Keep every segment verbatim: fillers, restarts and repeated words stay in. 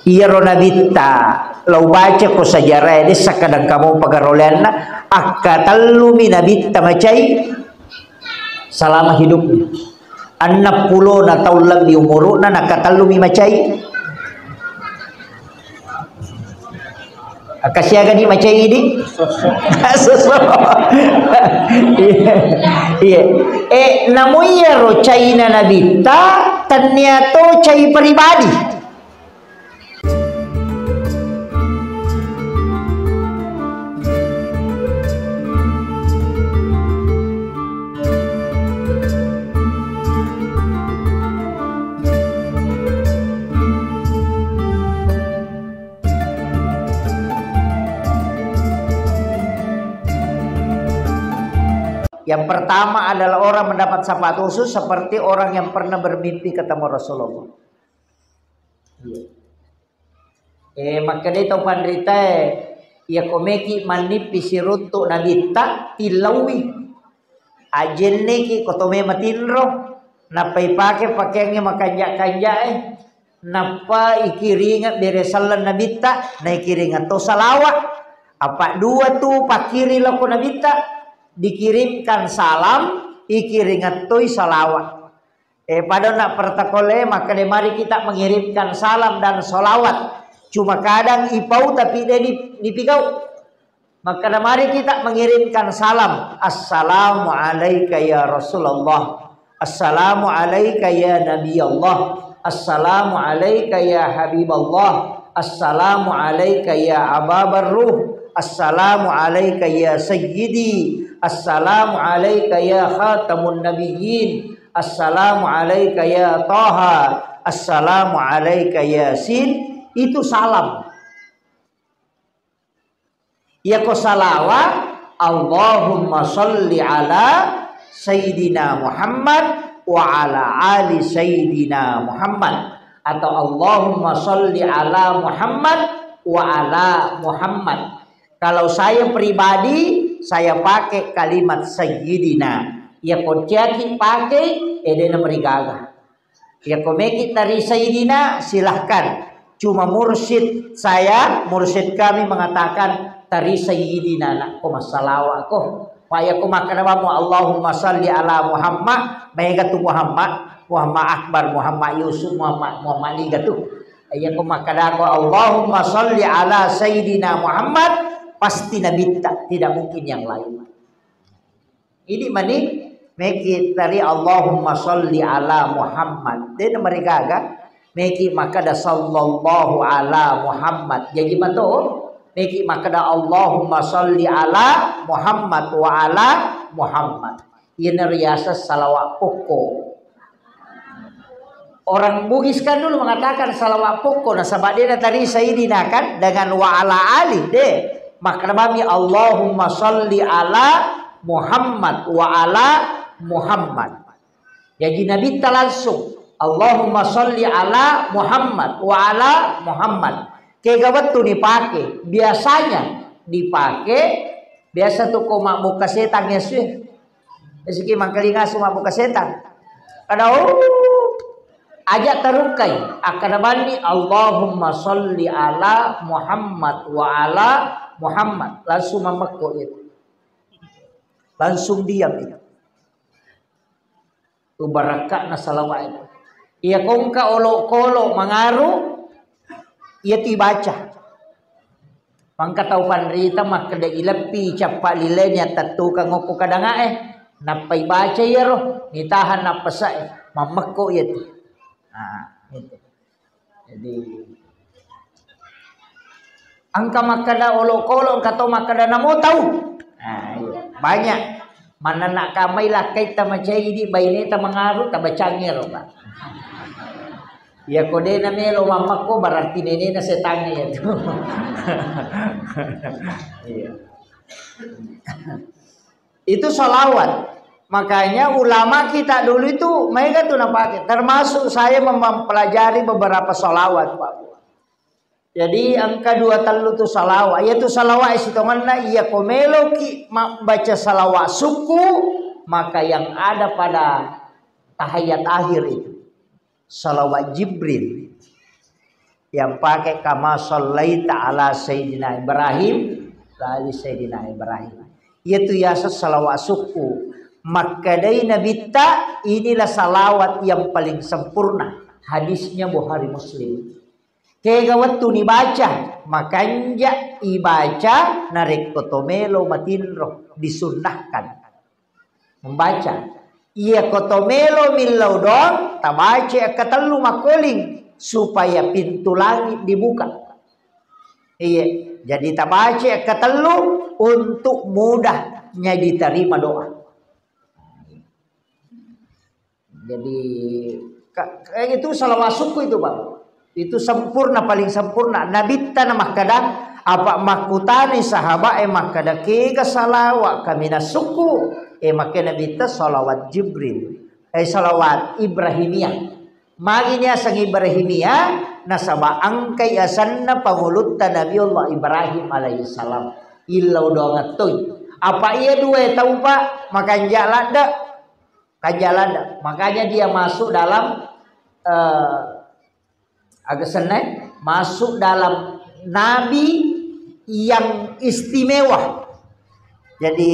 Iyaro nabitta, lau baca ko sejarah, de' sakkadang kamu pagaroleanna, akkatellumi nabitta macai selama hidupnya. Enneng pulona taung lebbi umuru'na, nakatellumi macai. Akkasiagani macai idi? Soso. Iya. Iya. Eh, namu iyaro caina nabitta, tennia to cai pribadi. Yang pertama adalah orang mendapat syafaat khusus seperti orang yang pernah bermimpi ketemu Rasulullah. Iya. Eh, makkedai tau panritae, iya ko meki mannippi siruntu nabitta, tillaui. Ajenneki ko to mema tinro, nappa ipake pakeangnge makanja-kanjae, nappa ikiringa bere selleng nabitta, naikiringa to salawa. Apa dua tu pakkiring lako nabitta, dikirimkan salam, ikiringa toi salawa. Eh, pada na protokol e, makkeda mari kita mengirimkan salam dan salawat. Cuma kadang ipau tapi de' di, dipigau. Makkeda mari kita mengirimkan salam. Assalamu alaika ya Rasulullah. Assalamu alaika ya Nabi Allah. Assalamu alaika ya Habib Allah. Assalamu alaika ya Aba Barruh. Assalamu alaika ya Sayyidi. Assalamu alaika ya Khatamun Nabiyyin. Assalamu alaika ya Taha. Assalamu alaika Yasin. Itu salam. Iya ko salawa, Allahumma salli ala Sayyidina Muhammad wa ala ali Sayyidina Muhammad. Atau Allahumma salli ala Muhammad wa ala Muhammad. Kalau saya pribadi, saya pakai kalimat Sayyidina. Iya ko ciaki pakai, eh, de' namarigaga. Iya ko meki tari Sayyidina, silahkan. Cuma mursyid saya, mursyid kami mengatakan tari Sayyidina, nak ko massalawa ko. Pak, iya ko makkeda bammu Allahumma salli ala Muhammad, maega tu Muhammad, Muhammad Akbar, Muhammad Yusuf, Muhammad, Muhammad niga tu. Iya ko makkeda ko Allahumma salli ala Sayyidina Muhammad, pasti nabitta, tidak mungkin yang lain. Idi mani meki tari Allahumma salli ala Muhammad. De' namarigaga meki makkeda sallallahu ala Muhammad. Jaji mato meki makkeda Allahumma salli ala Muhammad wa ala Muhammad. Iyana riaseng salawat pokko. Orang Bugis kan dulu mengatakan salawat pokok, nasaba de' natari Sayyidina kan dengan wa ala ali, de'. Makkeda mami Allahumma salli ala Muhammad wa ala Muhammad. Jaji nabitta langsung Allahumma salli ala Muhammad wa ala Muhammad. Kega wettu dipake? Biasanya dipake, biasa tu ko mabbuka setang ya sih. Esiki mangkalinga su mabbuka setang. Kada, oh, aja tarukkai. Akkada banni, Allahumma salli ala Muhammad wa ala Muhammad. Langsung mamekko itu. Langsung diam itu. Ubarakka'na salawat itu. Iya kongka olokolo mangaru, iya tibaca. Mangka tau panrita makkeda ileppi cappa lileni attettukang okko kadangae. Nappa ibaca iyaro, nitahan nappasae. Mammekko iya tu. Nah, itu. Jadi, engka makkeda olokolo, engka to makkeda namo tau. Nah, iya. Banyak. Manenna kamai lakkai tamacai di baineta mangaru tabacangi ro, Pak. Iya ko de namelo mammekko berarti nenena setangnge itu. Iya. Itu salawat. Makanya ulama kita dulu itu maega tu napake. Termasuk saya mem-, mempelajari beberapa salawat, Pak. Jadi engka dua tellu tu salawat. Iya tu salawat sitongenna iya ko meloki ma-, baca salawat suku, maka yang ada pada tahiyat akhir itu. Salawat Jibril. Yang pakai kama sallaita ala Sayyidina Ibrahim, wa ali Sayyidina Ibrahim. Iyatu yaseng salawat sukku. Makkedai Nabitta, inilah salawat yang paling sempurna. Hadisnya Bukhari Muslim. Kega wettu nibaca, makanja ibaca narekko to melo matinro, disunnahkan. Membaca. Iya ko to melo millau doang, tabaca akkatellu makkoling supaya pintu langit dibuka. Iya, jadi tabaca akkatellu untuk mudahnya diterima doa. Jadi ka-, ka-, itu salawat sukku itu, Pak. Itu sempurna, paling sempurna. Nabitta na makkada, apa makkutani sahabat e makkada, kega salawat kaminang sukku? E, makkeda Nabitta salawat Jibril. Eh, salawat Ibrahimiyah. Magi niaseng Ibrahimiyah, nasaba engkai asenna pangulutta Nabi Allah Ibrahim alaihissalam. Illau doang ettoi. Apa iya dua tau, Pak, makanja ladde? Kanja ladde. Makanya dia masuk dalam, eh, aga senna, masuk dalam nabi yang istimewa. Jadi,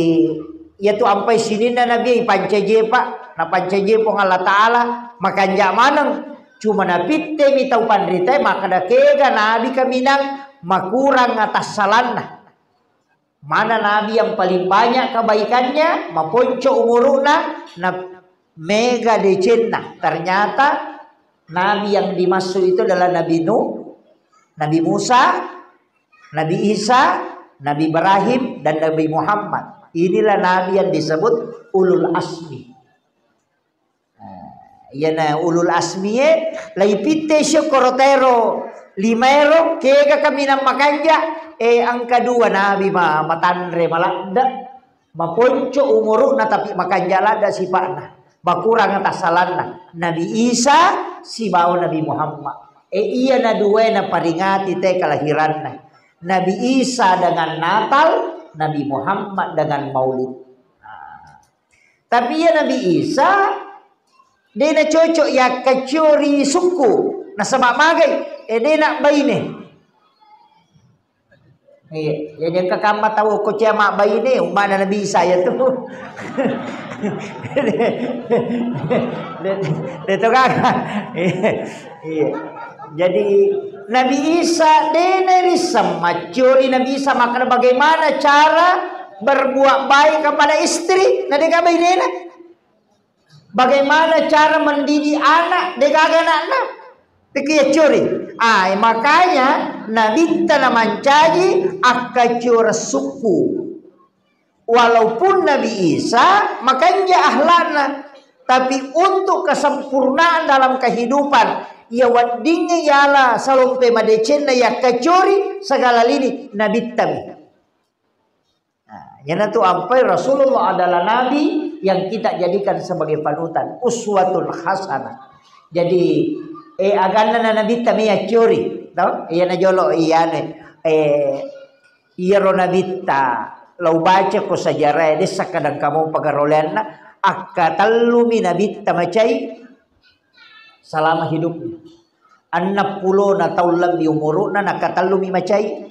iya tu ampai sininna nabi ipancaje, Pak, napancaje Puang Allah Ta'ala, makanja maneng. Cuma napitte mi tau panrita, makkeda kega nabi kaminang makurang atassalanna. Mana nabi yang paling banyak kebaikannya, maponco umuru'na, na mega decenna. Ternyata nabi yang dimaksud itu adalah Nabi Nuh, Nabi Musa, Nabi Isa, Nabi Ibrahim, dan Nabi Muhammad. Inilah nabi yang disebut ulul azmi. Nah, iyana ulul azmi e, laipitte syukur tero, lima ero, kega kaminang makanja, eh, engka dua nabi ma-, matanre maladde, maponco umuru'na tapi makanja ladde sipa'na. Makurang atassalanna. Nabi Isa sibawa Nabi Muhammad. Eh, iyana dua e naparingati te kelahiranna. Nabi Isa dengan Natal, Nabi Muhammad dengan Maulid. Nah, tapi iya Nabi Isa, de na cocok yakkacio ri sukku, nasaba magai, eh, de na baine. Iya, jadi engka kamma tau ko cia mabbaine, ummana Nabi Isa ya tu. De, de to gaga. Iya. Iya. Jadi Nabi Isa de na risseng macciori Nabi Isa, makna bagaimana cara berbuat baik kepada istri, na de gaga bainena. Bagaimana cara mendidik anak, de gaga anakna. Tiki ya curi. Ah, makanya Nabitta na mancaji akka cura sukku. Walaupun Nabi Isa makanja ahlakna, tapi untuk kesempurnaan dalam kehidupan, iya weddingnge yala salompe madecenna yakkacori segala lini Nabittami. Nah, iyanatu ampai Rasulullah adalah nabi yang kita jadikan sebagai panutan, uswatun hasanah. Jadi, eh, aganna na Nabitta mi accuri, to? Iyana jolo iyane, eh, iyaro Nabitta, lau baca ko sejarah, dessa kadang kamu pagaroleanna, akka tellumi Nabitta macai, selama hidupnya. Enneng pulona taung lebbi umuru'na, nakatellumi macai.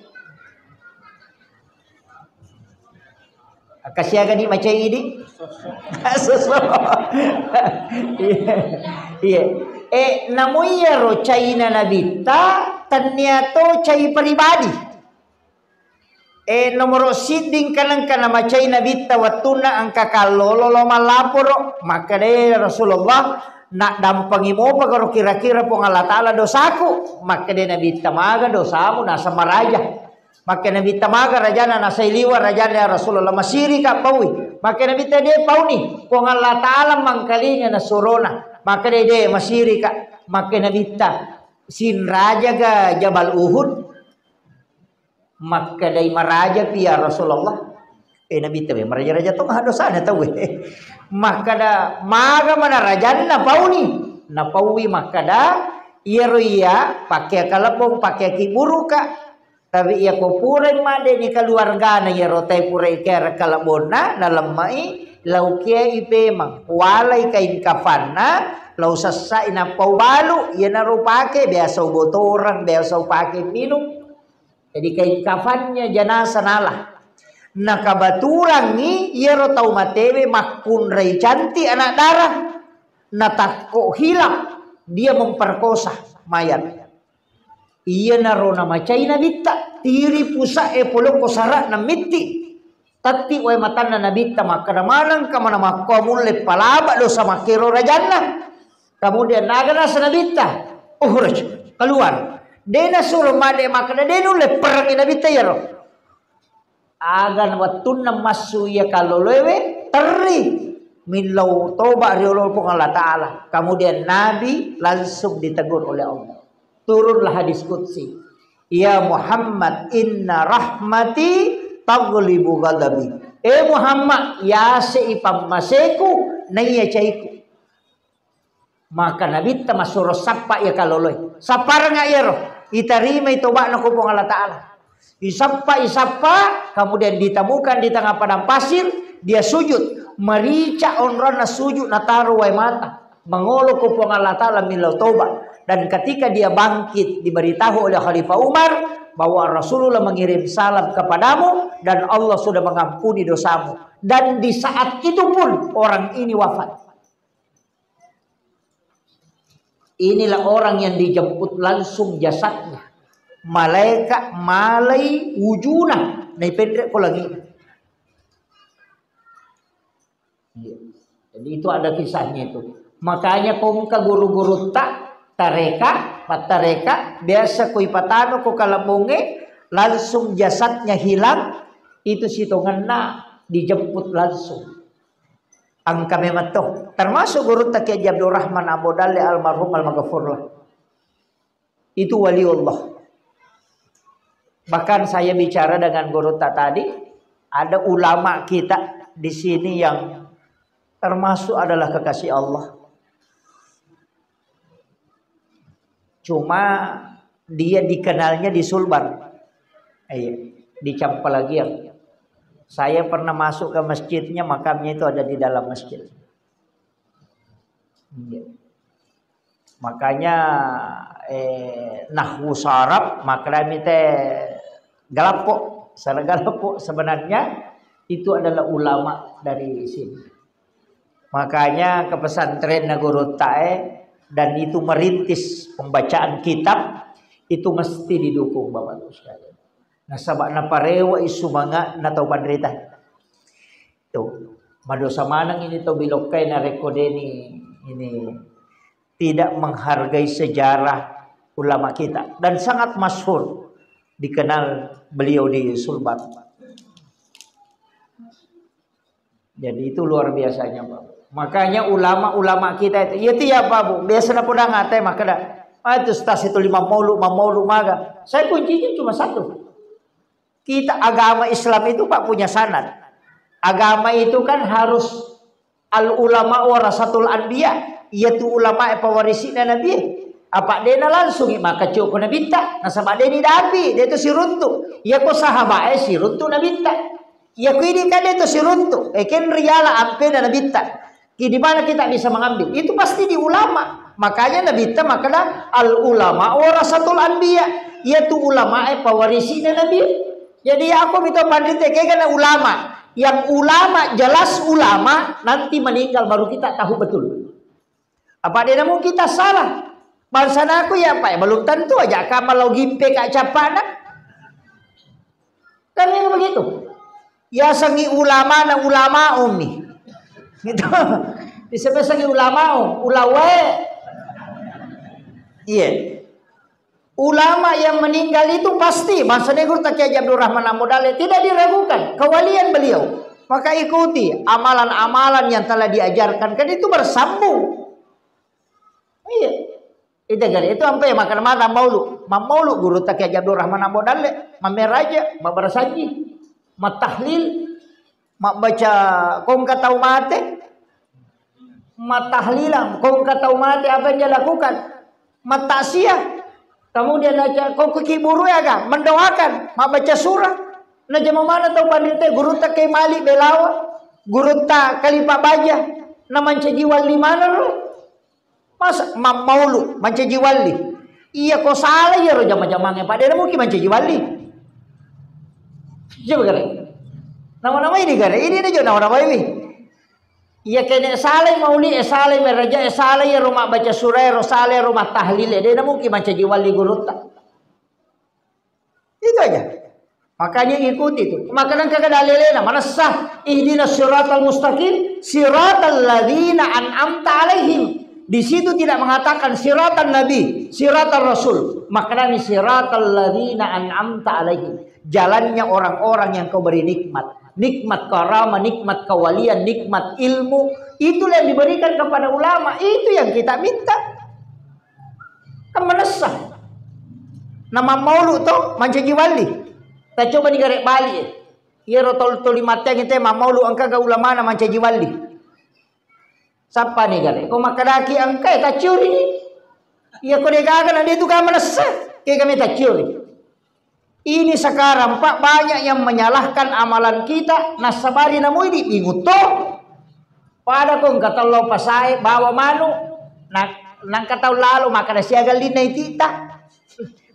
Akkasiagani macai idi? Soso. Iya. Iya. Eh, namu iyaro caina Nabitta, tennia to cai pribadi. Eh, nomoro sidding kanengka namacai Nabitta wettunna engka kallolo lo mallaporo, makkedai Rasulullah, naddampengi mopa garo kira-kira Puang Allah Ta'ala dosaku. Makkedai Nabitta, maga dosamu, naseng maraja. Makkeda Nabitta, maga rajana, nasai liwa rajana, ya Rasulullah, masirika paui. Makkeda Nabitta, de pauni, Puang Allah Ta'ala mangkalinga nasurona. Makkeda, de masirika. Makkeda Nabitta, sinrajaga Jabal Uhud? Makkedai, marajapi ya Rasulullah. Eh, Nabitta, we, maraja-raja tong dosana tauwe. Makkeda, maga mana rajanna pauni? Napaui makkeda, iyaro iya pakkea kalebbong, pakkea kiburuka. Tapi iya ko purai madde ni keluargana iyaro tai purai kera kalebbonna, nalemmai, laukiai pemang, walai kain kafanna, Lao sessai nappa ubalu, iyanaro upake, biasa ubotoreng, biasa upake minung. Jadi kain kafannya jenazah nala. Nah, kebetulan ni iyaro tau matewe makkunrai cantik anak dara. Natakko hilaf, dia memperkosa mayat. Iyanaro namacai nabitta, tiri pusa'e polokko sara'na mitti. Tatti wae matanna nabitta, makkeda manengka mana makkoa mulle palaba dosa makkero rajanna. Kemudian naga nasa nabitta, "Ukhruj, keluar." De nasuro made makkeda de nulle perangi nabitta iyaro. Aga wettunna massu iya kalloloewe, terri millau toba riolo Puang Allah Ta'ala. Kemudian Nabi langsung ditegur oleh Allah. Turunlah hadis qudsi. "Ya Muhammad, inna rahmati taghlibu ghadabi." Eh Muhammad, yasei pammaseku naiya caiku. Maka nabitta massuro sappa iya kaloloi. Sapparengnga iyaro. Itarimai toba'na ko Puang Allah Ta'ala. Isappa, isappa, kemudian ditemukan di tengah padang pasir, dia sujud. Merica onronna sujud nataro wae mata. Mangolo ko Puang Allah Ta'ala millau toba. Dan ketika dia bangkit, diberitahu oleh Khalifah Umar bahwa Rasulullah mengirim salam kepadamu dan Allah sudah mengampuni dosamu. Dan di saat itu pun orang ini wafat. Inilah orang yang dijemput langsung jasadnya. Malaikat malai wujuna, naipenre ko langit. Iya. Jadi itu ada kisahnya itu. Makanya kongka guru-guru tak tareka, pattareka, biasa koi patano ko kalabonge, langsung jasadnya hilang, itu sitongenna dijemput langsung. Engka memang to. Termasuk gurutta Kiai Haji Abdurrahman Ambo Dalle almarhum almaghfurlah. Itu waliullah. Bahkan saya bicara dengan gurutta tadi, ada ulama kita di sini yang termasuk adalah kekasih Allah. Cuma dia dikenalnya di Sulbar. Iya, di Campalagiang. Saya pernah masuk ke masjidnya, makamnya itu ada di dalam masjid. Iya. Makanya, eh, nahwu sarap, maknanya te galappo. Sara galappo sebenarnya itu adalah ulama dari sini. Makanya ke pesantren Nagoro Tae dan itu merintis pembacaan kitab itu mesti didukung Bapak Ibu sekalian. Nasaba naparewa isu manga na tau panrita. Tuh, madosa maneng ini tau bilokkai narekko deni ini tidak menghargai sejarah ulama kita dan sangat masyhur dikenal beliau di Sulbar. Jadi itu luar biasanya, Pak. Makanya ulama-ulama kita itu, iya itu ya, Pak, Bu. Biasa na podang atai makkeda, "Ah, itu stas itu lima maulu, lima maulu maga." Saya kuncinya cuma satu. Kita agama Islam itu, Pak, punya sanad. Agama itu kan harus al ulama warasatul anbiya. Iya tu ulama e pawarisina nabi. Apa dena langsung maka coko nabitta, nasaba deni dapi, dia itu siruntu. Iya ko sahabat e siruntu nabitta. Iya ko ini kan itu siruntu. Eken riala ampena nabitta. Ki-, di mana kita bisa mengambil? Itu pasti di ulama. Makanya Nabi ta makkeda, "Al ulama warasatul anbiya." Iyatu ulama e pawarisina Nabi. Jadi aku mito pandite kegana ulama. Yang ulama, jelas ulama, nanti meninggal baru kita tahu betul. Apa dia namu kita salah? Bangsa naku ya, Pak, ya, belum tentu aja kamu lo gipe kak capana. Kan ini begitu. Yasengngi ulama na ulama umi. Gitu. Disebut sengi ulama, ulawae. Iya. Ulama yang meninggal itu pasti, maksudnya guru Kiai Haji Abdurrahman Ambo Dalle, tidak diragukan kewalian beliau. Maka ikuti amalan-amalan yang telah diajarkan, kan itu bersambung. Iya. Itu gare, itu ampe makkeda mata maulu. Mammaulu guru Kiai Haji Abdurrahman Ambo Dalle, mammeraja, mabbarasanji, mattahlil, mabbaca kongka tau mate, mattahlilan, kongka tau mate apa yang dia lakukan? Mattaksiah. Kemudian aja kongka kiburu ya kan, mendoakan, mabbaca surah. Najama mana tau pandite guru Kiai Malik Belawa, guru Khalifah Baja, na mancaji wali mana ro? Masa mammaulu mancaji walli? Iya ko sala iyaro jama-jamangnge, Pak, de' namuki mancaji walli. Coba gare. Nama-nama ini gare, ini aja nama-nama ini. Iya kene salai mauli, eh, salai meraja, eh, salai iyaro mabbaca surah, iyaro salai iyaro mattahlil, eh, de' namuki mancaji walli gurutta. Itu aja. Makanya ikuti itu. Maka nengka ke dalilena, manessa, ihdinas siratal mustaqim, siratal ladzina an'amta alaihim. Di situ tidak mengatakan siratal nabi, siratal rasul. Maknanya siratal ladzina an'amta alaihim. Jalannya orang-orang yang kau beri nikmat. Nikmat karama, nikmat kewalian, nikmat ilmu. Itulah yang diberikan kepada ulama. Itu yang kita minta. Kan manessa. Na mammaulu to mancaji walli. Tacoba ni gare bali. Iyaro tol-, toli matteang te mammaulu engka ga ulamana mancaji walli. Sappa ni gare. Ko makkadaki engka e tacciori ni. Iya ko de' gaga na de' tu ga manessa. Ke kami tacciori. Ini sekarang, Pak, banyak yang menyalahkan amalan kita, nassabari namui di bingung to. Pada ko engka tello pasae bawa manu, na-, nangka tau lalo makkada siaga linna iti'ta.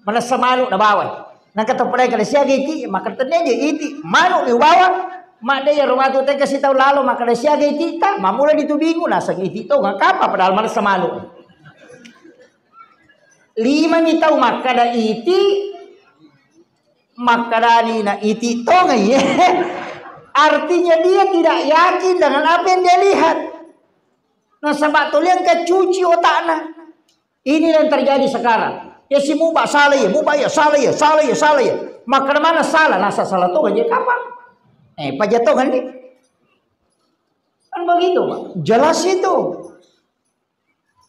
Manessa manu nabawai. Nangka tau pada kada siaga iti, makkada tennia je iti, manu ni bawa. Madde ya rumah tu tega si tau lalo makkada siaga iti'ta, mamula ditubingu naseng iti to ngakapa padahal manessa manu. Lima mi tau makkada iti, makkedani na iti tongai, ye. Artinya dia tidak yakin dengan apa yang dia lihat. Nasaba tuli engka cuci otakna. Inilah yang terjadi sekarang. Ya si muba salah ya, muba ya salah ya, salah ya, salah ya. Makkeda mana salah? Nasa salah tongai je kapang. Eh, paja tongai ni. Kan begitu, Pak. Jelas itu.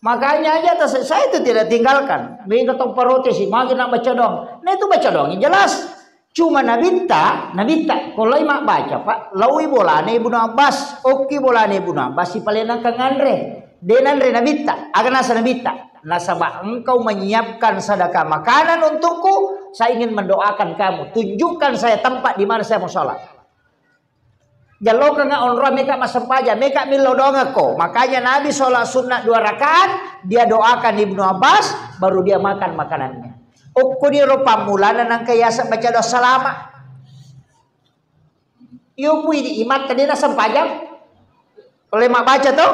Makanya aja tas-, saya itu tidak tinggalkan. Mega tau protes, magi nak baca doang. Nah, itu baca doang yang jelas. Cuma nabitta, nabitta, ko lai mabbaca, Pak, laui bolana Ibnu Abbas, okki bolana Ibnu Abbas, sipalenangkang anre. De nanre nabitta, aga nasa nabitta. Nasaba engkau menyiapkan sedekah makanan untukku, saya ingin mendoakan kamu. Tunjukkan saya tempat di mana saya mau sholat. Jallokanga onrong meka massempajang, meka millau doangekko. Makanya Nabi sholat sunnah dua rakaat, dia doakan Ibnu Abbas, baru dia makan makanannya. Okkoniro pammulana nangka yaseng baca doa salama. Iyo pui di imatta de nassempajang. Oleh mabbaca to?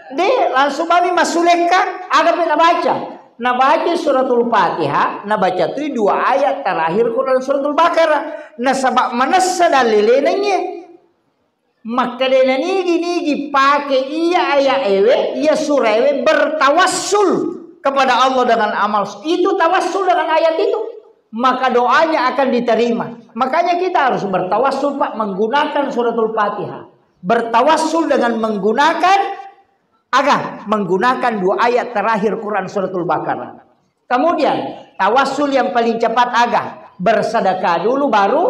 De, langsung mami massulekka, aga pe nabaca? Nabaca suratul Fatihah, nabaca tu dua ayat terakhir Quran suratul Baqarah. Nasaba manessa dalilena iye. Makkedana nigi-nigi pake iya ayat ewe, iya surah ewe bertawassul kepada Allah dengan amal. Itu tawassul dengan ayat itu. Maka doanya akan diterima. Makanya kita harus bertawassul, Pak, menggunakan suratul Fatihah. Bertawassul dengan menggunakan Aga, menggunakan dua ayat terakhir Quran suratul Baqarah. Kemudian, tawassul yang paling cepat aga, bersedekah dulu baru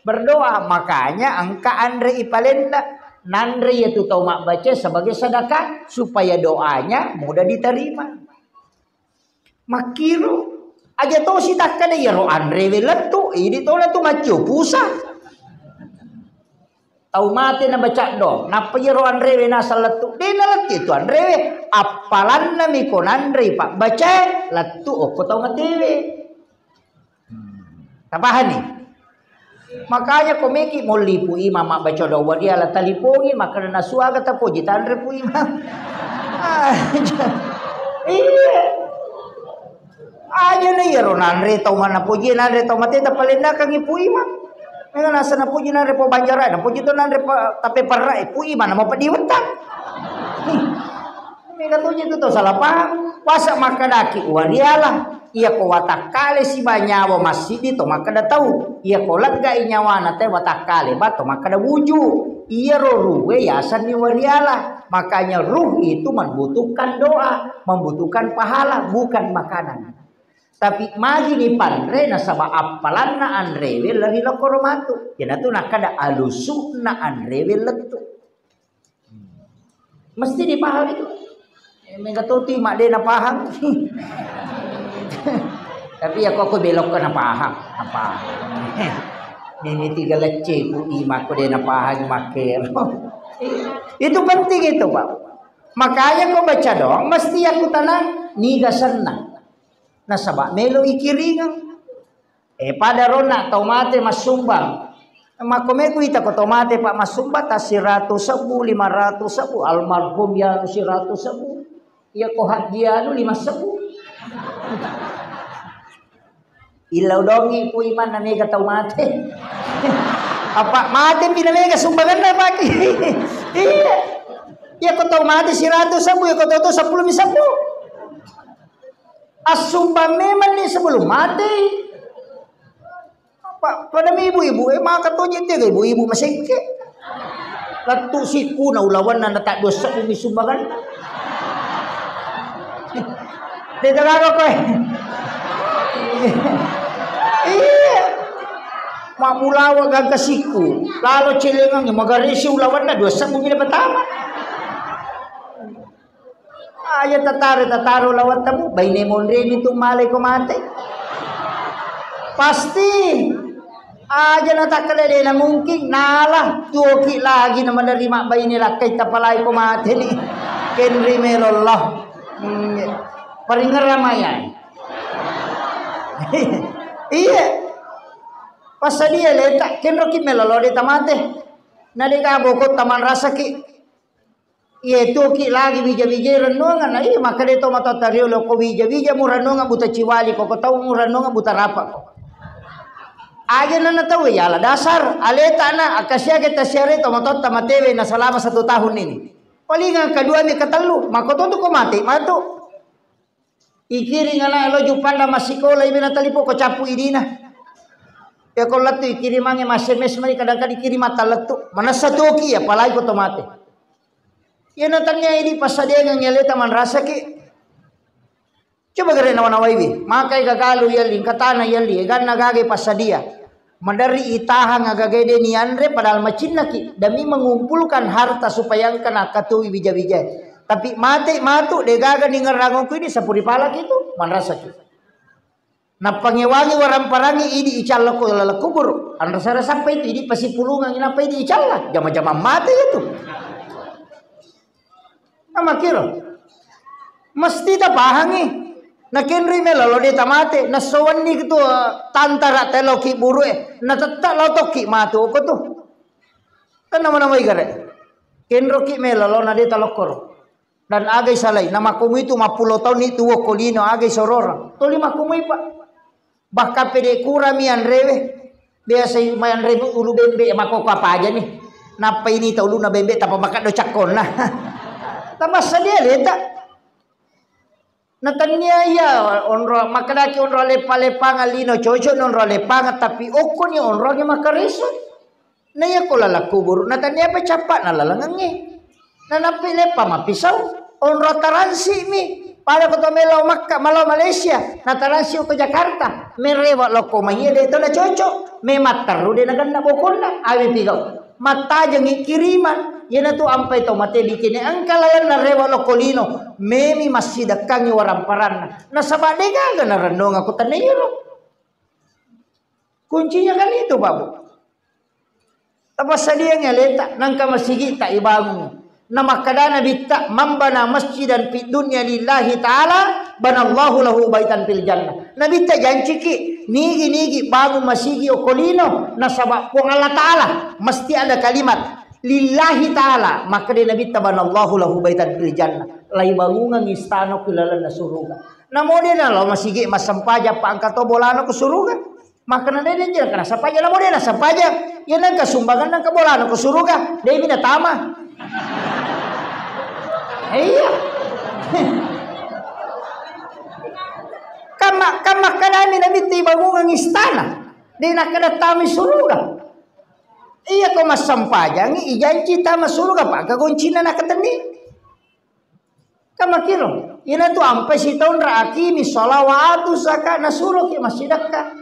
berdoa. Makanya engka anre ipalenda, nanre yatu tau mabbaca sebagai sedekah supaya doanya mudah diterima. Makkiro, aja to sitakkada iyaro anrewe lettu, idi to lettu maccio pusa. Tau mate nabaca do, nappa iyaro anrewe naseng lettu, de nalettu itu anrewe, appalanna miko nanrei pabbacae lettu okko tau matewe. Tapahani? Makanya ko meki molli Pu Imam mabbaca doa, dia la talipongi, makkeda nasuaga tapoji tanre Pu Imam. Iya. Aja na iyaro nanre tau mana poji, nanre tau mate, tapalennakang Pu Imam. Mega nasa napoji nanre po banjara, napoji to nanre pa, tape parra, Pu Imam nama padiwettang. Mega toji tu to salah paham. Wasa makkedaki wariala. Iya ko watakkale siba nyawa massiddi to makkeda tau. Iya ko leggai nyawana te watakkale ba to makkeda wuju. Iyaro ruwe yasenni wariala. Makanya ruh itu membutuhkan doa, membutuhkan pahala, bukan makanan. Tapi magi ni panre nasaba appalanna anrewe lari lokoro matu. Iyanatu nakkeda alusu'na anrewe lettu. Mesti dipahami tu. Eh, mega toti mak de napaham. Tapi ya kok belok ke napaham, napaham. Ini tiga lecce ku imak ko de napaham makkero. Itu penting itu, Pak. Makanya ko baca doang mesti yakkutanang niga senna. Nasaba melo ikiringeng. Eh, pada ronna tau mate massumbang. Makko me kuita ko tau mate pa massumbang ta siratu sebbu, lima ratu sebbu, almarhum yanu siratu sebbu. Iya ko hajji anu lima sebbu. Illa udongi ku iman na mega tau mate. Apa mate pi na mega sumbanganna paki. Iya. Iya ko tau mate siratu sebbu, iya ko tau tu seppulo mi sebbu. Assumbang memang ni sebelum mate. Apa pada mi ibu-ibu, eh, maka to jette ga ibu-ibu masengke. Lettu sikku na ulawanna na tak dua sebbu mi sumbangan. Dé' tagaro koé. Iya. Mammulawa gangka sikku. Lalo celengang magarisi ulawanna dua sebbu mi na pertama. Aja tataro, tataro lawattamu, baine monreni tu malai ko mate. Pasti. Aja na takkeda de' na mungkin, nala tuoki lagi na menerima baine lakkai tapalai ko mateni. Kenri melollah. Hmm, paringerra mayai. Iya. Passadia leta, kenroki melolo de' tamate. Na de' gaboko tamanrasaki. Iye tuki lagi wija-wijai rennuangeng, na iya makkeda to matotta riolo ko wija-wija mu rennuangeng buta ciwali ko, ko tau mu rennuangeng buta rapa ko. Aja nana tau yala dasar, aleta na, akkasiake tasiare to matotta matewe na selama satu tahun ini. Palingang kedua mi ketellu, makko to tu ko mate matu. Ikiring ana' lo juppanda massikola, ibe na talipo ko cappu idina. Ya ko lettu ikirimangnge ma S M S mani kadang-kadang ikiring mata lettu. Manessa toki ya, apalagi ko to mate. Iya na tania idi passadiangang aleta manrasaki. Coba gare nawa-nawaiwi, makai gagalu yalli, engka tana yalli, eganna gaga passadia. Maderri itahang agagai de' nianre padahal macinnaki demi mengumpulkan harta supaya engka nakkatui wija-wija. Tapi mate matu de' gaga ningerrangku ini sapuri palaki tu manrasaki. Nappangewangi waramparangi idi icalla ko laleng kubur. Anrasa-rasappa itu idi pasipulungang nappa idi icalla. Jama-jama mate itu. Amakiro. Mesti tapahangi. Nakenri melolo de' tamate. Nassowanni tu, eh, tantara teloki burue. Natetta lao tokki matu ko tu. Kan nama-namai gare. Kenroki melolo na de' talokkoro. Dan agai salai, na makkumu itu mappulo taunni tuo ko lino agai sororang. Toli makkumui, Pak. Bahkan pede kurami anrewe. Biasa mai anre ulu bembe makoko apa aja nih. Nappa ini tau uluna bembe tapa makeddo cakkonna. Tapassadia leta. Na tania iya onro makkedaki onro leppa-leppangeng lino cocok na onro leppangang tapi okkoni onroangnge makkareso. Na iya ko laleng kuburu na tania apa cappa'na lalengengnge. Na nappi leppa mappisau onro taransi mi. Pada ko to melo Makka, malo Malaysia, na taransi ko Jakarta. Merewa lokko maiya de' to na cocok. Memang terru de' na genna bokonna. Awi pigau. Mattajengngi kiriman. Iyanatu ampai tau mate bikini engka lalenna rewa lokko lino. Memi massidekkangngi waramparanna. Nasaba de' gaga narennongakko tenne iyaro. Kuncinya kan itu, Pak Bu. Tapassadiangngi aleta, nangka masigita ibangung. Namakkadana Nabitta, "Man bana masjidan fid dunya lillahi ta'ala, banallahu lahu baitan fil jannah." Nabitta janciki, nigi-nigi bangung masigi okko lino, nasaba Puang Allah Ta'ala, mesti ada kalimat, "Lillahi ta'ala." Makkeda Nabitta, "Banallahu lahu baitan fil jannah." Laibangungang istana ku lalenna suruga. Namo de' nalo masigi massempajang pa engka to bolana ku suruga. Makkeda de' nengka nassempajang, namo de' nassempajang. Iya nengka sumbangan nengka bolana ku suruga. De' mi natama. Iya. Kamma, kamma kadami Nabitta ibangungang istana. De' nakkeda tama suruga. Iya ko massempajangi ijanci tama suruga, paka goncinna nakatenni. Kan makkiro, inatu ampai sitaung ra aqimi sholata wa atu zakat, nasuroki massidekka.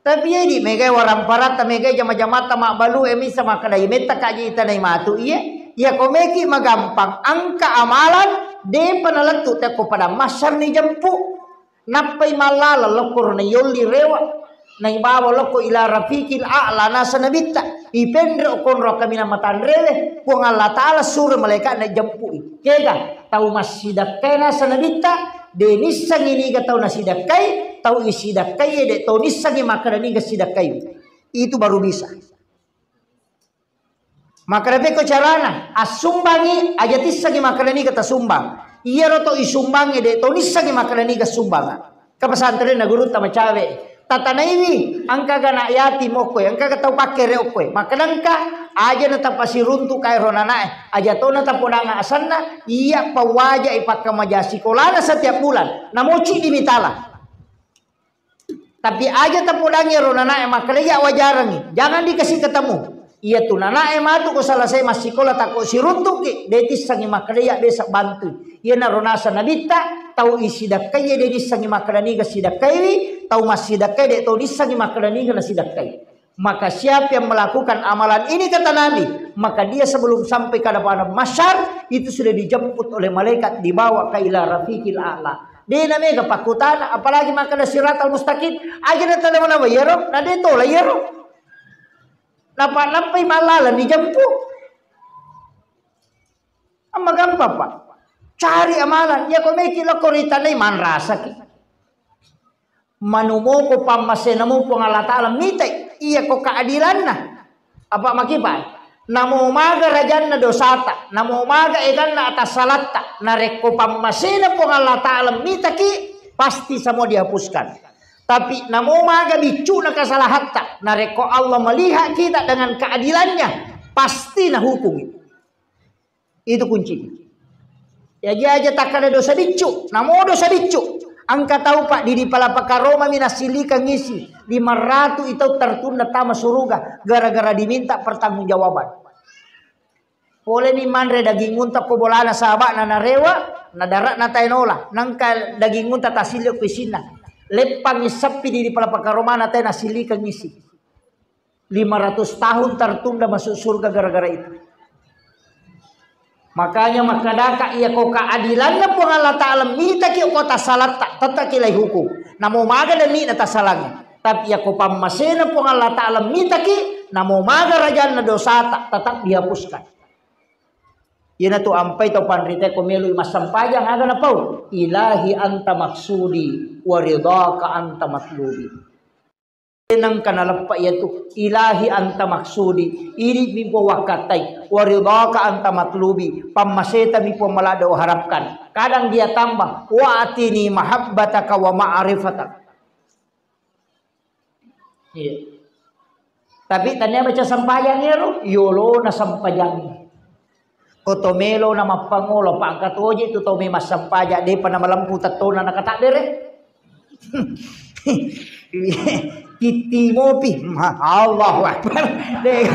Tapi idi megai waramparatta, megai jama-jamatta mabbalu e misa makkeda imetta kaji itanai matu iye. Iya ko meki magampang angka amalan depa nalettu tekko padang mahsyar ni jempu. Nappai mallala lokkoro na yolli rewa, naibawa lokko ila rafiqil a'la nasa nabitta. Ipenre' okkonro kaminang matanrewe, Puang Allah Ta'ala suro malaika'na jempui. Kega, tau massidakkai nasa nabitta, de nissengi niga tau nasidakkai, tau isidakkai de tau nissengi makkeda niga sidakkai. Itu baru bisa. Makkeda pekko carana, assumbangi aja tissengi makkeda niga tasumbang. Iyaro to isumbangi de to nissengi makkeda niga sumbanga. Ke pesantren na gurutta macawe. Tatanaiwi, engkaga anak yatim okkoe, engkaga tau pakkere okkoe. Makkeda engka, aja na tapasiruntu kaero nanae, aja to na tapodanga asenna, iya pawaja ipakkamaja sikolana setiap bulan. Namoci dimitala. Tapi aja tapodangi ero nanae makkeda iya wajarangi, jangan dikasih ketemu. Iya tu nanae matu ko selesai massikola takko siruntuki, de tissengi makkeda iya besa bantu. Iya naro nasa nabitta, tau isidakkai iya de nissengi makkeda niga sidakkaiwi, tau massidakkai de tau nissengi makkeda niga nasidakkai. Maka siapa yang melakukan amalan ini kata Nabi, maka dia sebelum sampai ke hadapan mahsyar itu sudah dijemput oleh malaikat dibawa ke ila rafiqil a'la. Dena mega pakkutana, apalagi makkeda siratal mustaqim, aja na tala manawa iyaro, na de tola iyaro. Napa nampai malala dijemput. Amma gampang, Pak. Cari amalan, iya ko meki lokko ritanai manrasaki. Manumoko pammasena mo Puang Allah Ta'ala mitai, iya ko keadilanna. Apa makipai? Namo maga rajanna dosata, namo maga eganna atas salatta, narekko pammasena Puang Allah Ta'ala mitaki, pasti semua dihapuskan. Tapi namo maga biccuna kesalahatta, narekko Allah melihat kita dengan keadilannya, pasti nahukungi. Itu kunci. Ya, aja takkada dosa biccu, namo dosa biccu. Engka tau, Pak, di, di Palapa Karoma mi nassilikang isi, lima ratu itau tertunda tama suruga gara-gara diminta pertanggungjawaban. Pole ni manre daging unta ko bolana sabana narewa, na darat na taenola. Nangka daging unta tasilli ko isinna. Leppang issappi di, di Palapa Karoma na tae nassilikang isi. Lima ratus tahun tertunda masuk surga gara-gara itu. Makanya makkadaka iya ko keadilanna Puang Allah Ta'ala mitaki ko tasalatta, tettaki lai hukum. Namo maga demi na tasalangi. Tapi iya ko pammasena Puang Allah Ta'ala mitaki, namo maga rajanna dosata, tetap dihapuskan. Iyanatu ampai tau panrita ko meloi massempajang aga napau. Ilahi anta maksudi wa ridhaka anta matlubi. Nengka naleppa iyatu, ilahi anta maksudi, idi mi Puang wakkattai, wa ridhaka anta matlubi, pammaseta mi Puang maladde uharapkan. Kadang dia tambah, wa atini mahabbataka wa ma'rifataka. Iya. Tapi tania baca sempajang ero, yolo na sempajang. Ko to melo na mappangolo, pangka toje tu tau memang sempajang, depa na malempu tettona na katabbere. Titti mopi, ma-, Allahu Akbar. De,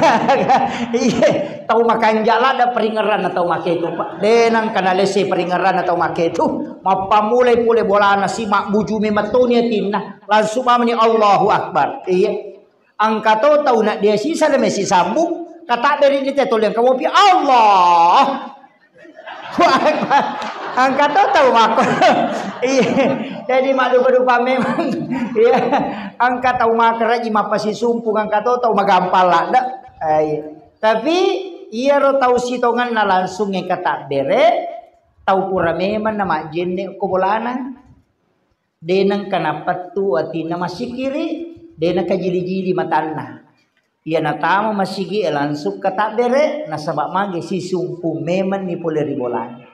iya, tau makanja ladda peringeranna tau maketu, Pak. De nangka nalese peringeranna tau maketu. Mappamulai pole bolana si mabbuju memettoni atinna. Langsung mamani Allahu Akbar. Iya. Engka to tau na dia sisa de mesi sambung, katabbere ni te toliang kamopi, Allah. Engka to tau mako. Iya. Jadi maddupa-dupa memang. Iya. Engka tau makaraji mappasisumpung, engka to tau magampang ladde. Eh, iya. Tapi iyaro tau sitongenna langsung e katabbere, tau pura memang na majjenne ko bolana. De nengka napettu atinna massikiri, de nakajili-jili matanna. Iya natama masigi e langsung katabbere, nasaba magi sisumpung memenni pole ri bolana.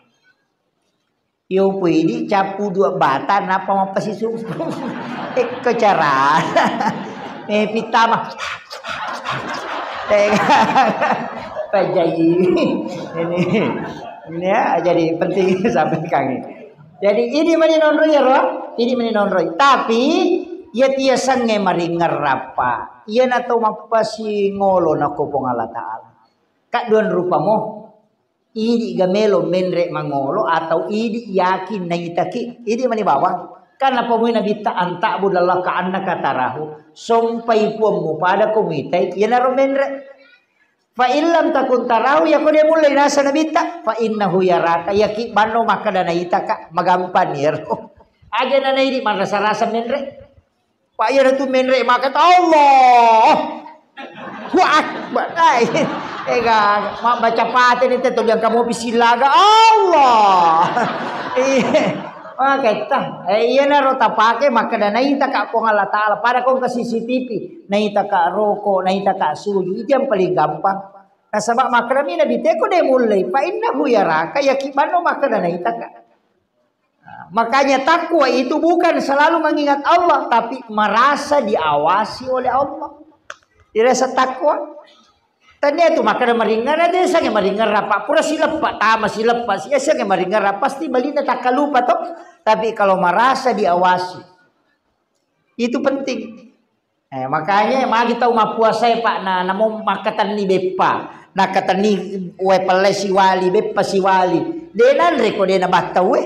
Iyo pui idi cappu dua bata, napa mappasisumpung? Ekko cara. Eh, pitama. Eh, pajai. Ini, ini ya, jadi penting sampai kami. Jadi, idi mani nonroi iyaro, idi mani nonroi. Tapi, iya tiasengnge maringerrappa. Iyana to mappasingolo nakko Puang Allah Ta'ala. Kadduan rupamo, idi ga melo menre mangolo atau idi yakin naitaki. Idi mani bawang. Karena pamui nabitta antakbu dallaha ka annaka tarahu. Sompai puammu pada ko muitai, iyanaro menre. Fa illam takun tarahu, yako de mulle nasa nabitta, fa innahu yaraka, yaki banno makkada naitaka, magampang iyaro. Aja nanaidi marasa-rasa menre. Pak iyaro tu menre maka Allah. Allahu Akbar. Ai, ega, mabbaca Fatihah ni te, tuli engka mopi silaga. Allah. Iya. Maketta. Eh, iyanaro tapake makkeda naitaka Puang Allah Ta'ala. Pada ko engka C C T V, naitaka roko, naitaka suju. Itu yang paling gampang. Nasaba makkedami Nabi te ko de mullei, fa innahu yaraka, yakibanno makkeda naitaka. Nah, makanya takwa itu bukan selalu mengingat Allah, tapi merasa diawasi oleh Allah. Dirasa takwa. Tania tu makkeda maringerra, de sange maringerra, Pak. Pura sileppa, tama sileppa, sia sange maringerra, pasti balinna takkalupa to. Tapi kalau merasa diawasi, itu penting. Eh, makanya magi tau mappuasae, Pak, na, namo makkatenni beppa, nakkatenni wae pelle siwali, beppa siwali. De nanre ko de nabattau e.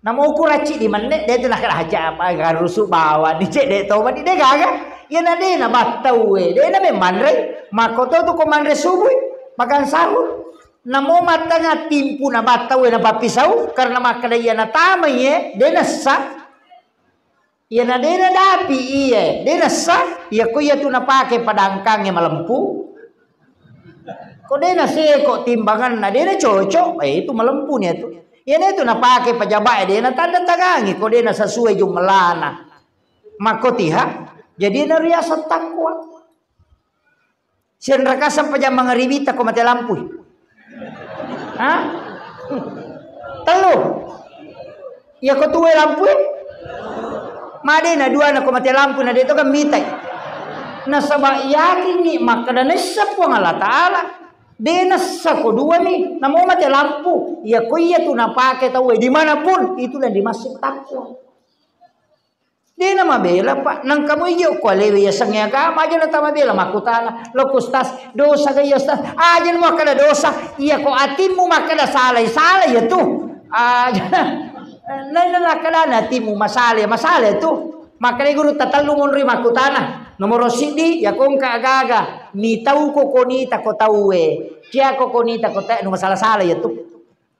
Namo ukuracci di menne, de tu nakkeda haja apa, garusu bawang ni, cek de to mani, de gaga. Iya na de nabattau e, de na memang manre. Makko to tu ko manre subuh, makan sahur. Namo mattengnga timpu nabattau e napappisau, karena makkeda iya natamai e, de nessa. Iya na de nadapi iye, de nessa, iya ko iya tu napake padangkangnge malempu. Ko de naseko timbanganna, de nacocok, eh, itu malempu ni tu. Iya na tu napake pejabat, de natanda tangangi, ko de nasasue jumlana. Makkotiha, jadi nariaseng takwa. Sianrakasang pajang mangaribita ko mate lampui. Ha? Tellu. Iya ko tuwe lampui? Madena dua na ko mate lampu na de to kan mitai. Nasaba yakinni makkeda nessa Puang Allah Ta'ala. De nessa ko dua ni, namo mate lampu. Iya ko iya tu napake tauwe dimanapun, itulah dimaksud takwa. De namabela, Pak. Nangka mo iyo ko alewe yasengnge agama, aja natamabela makkutana. Lo ku Ustaz, dosa ga iya Ustaz? Aja namo makkeda dosa. Iya ko atimmu makkeda salai, salai ya tu. Aja. Nai na nakkeda na atimmu masalai, masalai tu. Makkeda guru tatellu monri makkutana. Nomoro siddi, ya ko engka agaga. Mitau ko konita ko tauwe. Cia ko konita ko te, nu masala-sala ya tu.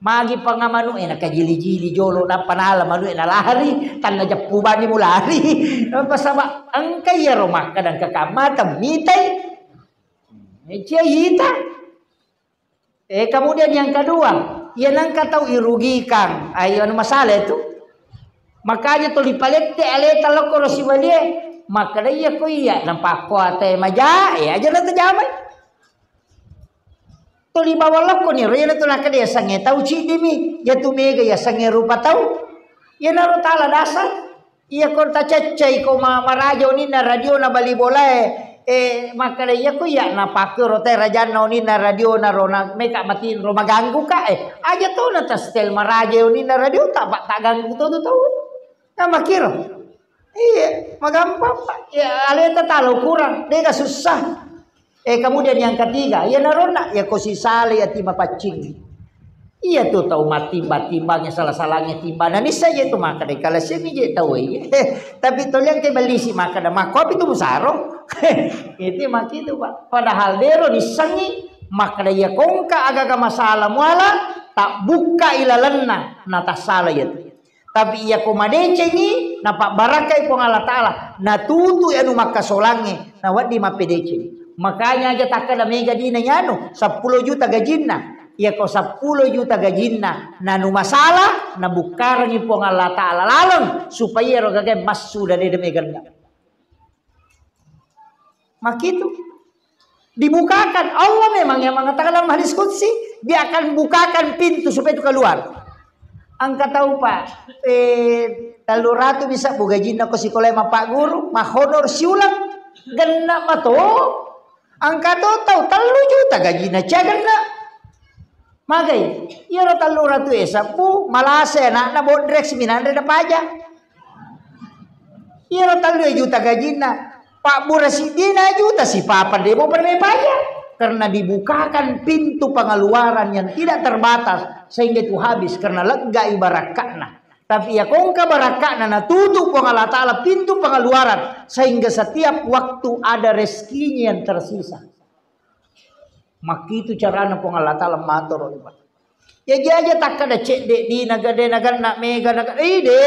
Magi pangamanu e nakajili-jili jolo, nappa nala manu e nalari, tanna jeppu bani mulari. Apa saba engka iyaro makkeda engka kamma temmitai. Cia ita. Eh, kemudian yang kedua, iya nangka tau irugikan, ayo anu masalah itu. Makanya tuli palette aleta lokko ro sibalie, makkeda iya ko iya, nampa ko ate maja, eh, aja na tajamai. Tuli bawang lokko ni, ro iyana tu nakkeda yasengnge tau ciddimi, iya tu mega yasengnge rupa tau. Iyanaro tala dasar. Iya ko tacaccai ko ma-, maraja uninna radio na bali bolae, eh, makkeda iya ko iya napakkero te rajanna uninna radio na ro na meka matinro maganggu ka, eh, aja to na ta setel maraja uninna radio ta, pa-, taganggu to tu tau. Nah, makkiro. Iya, magampang, Pak. Ya, aleta talo kurang, dega susah. Eh, kemudian yang ketiga, iya naronna, ya ko sisalai ati mapaccing. Iya tu tau mattimba-timbangnge, salah-salahnya timbanna. Nissa je tu makkeda, kala semi je tau iya. Tapi toliang ke bellisi makkeda, makkopi tu musaro. Itu maki tu, Pak. Padahal dero nissengi, makkeda iya kongka agaga masalah muala, tak buka ilalenna, na tasala iya tu. Tapi iya ko madecengi, napabbarakkai Puang Allah Ta'ala, natutui anu makkasolangnge, nawedding mappedeceng. Makanya aja takkeda mega dina nyanu, seppulo juta gajinna. Iya ko seppulo juta gajinna, nanu masalah, nabukkarengi Puang Allah Ta'ala laleng, supaya ero gagae massu dade meganna. Makitu. Dibukakan. Allah memang yang mengatakan dalam hadis qudsi, dia akan bukakan pintu supaya itu keluar. Engka tau, Pak, eh, tellu ratu bisa bu gajinna ko sikola mappaguru, mahonor siulang, genna mato. Engka to tau tellu juta gajinna, cia genna. Magai, iyaro tellu ratu e sebbu, malase anakna bodrek siminanre na paja. Iyaro tellu juta gajinna, pabbura siddina juta sipapa demo pernah paja. Karena dibukakan pintu pengeluaran yang tidak terbatas sehingga itu habis karena lega ibarakkana. Tapi ya kongka barakkana natutup Puang Allah Ta'ala pintu pengeluaran sehingga setiap waktu ada rezekinya yang tersisa. Makitu carana Puang Allah Ta'ala matoro. Ya jaja takkada cedde dina gade naganna mega naga. Eh, de,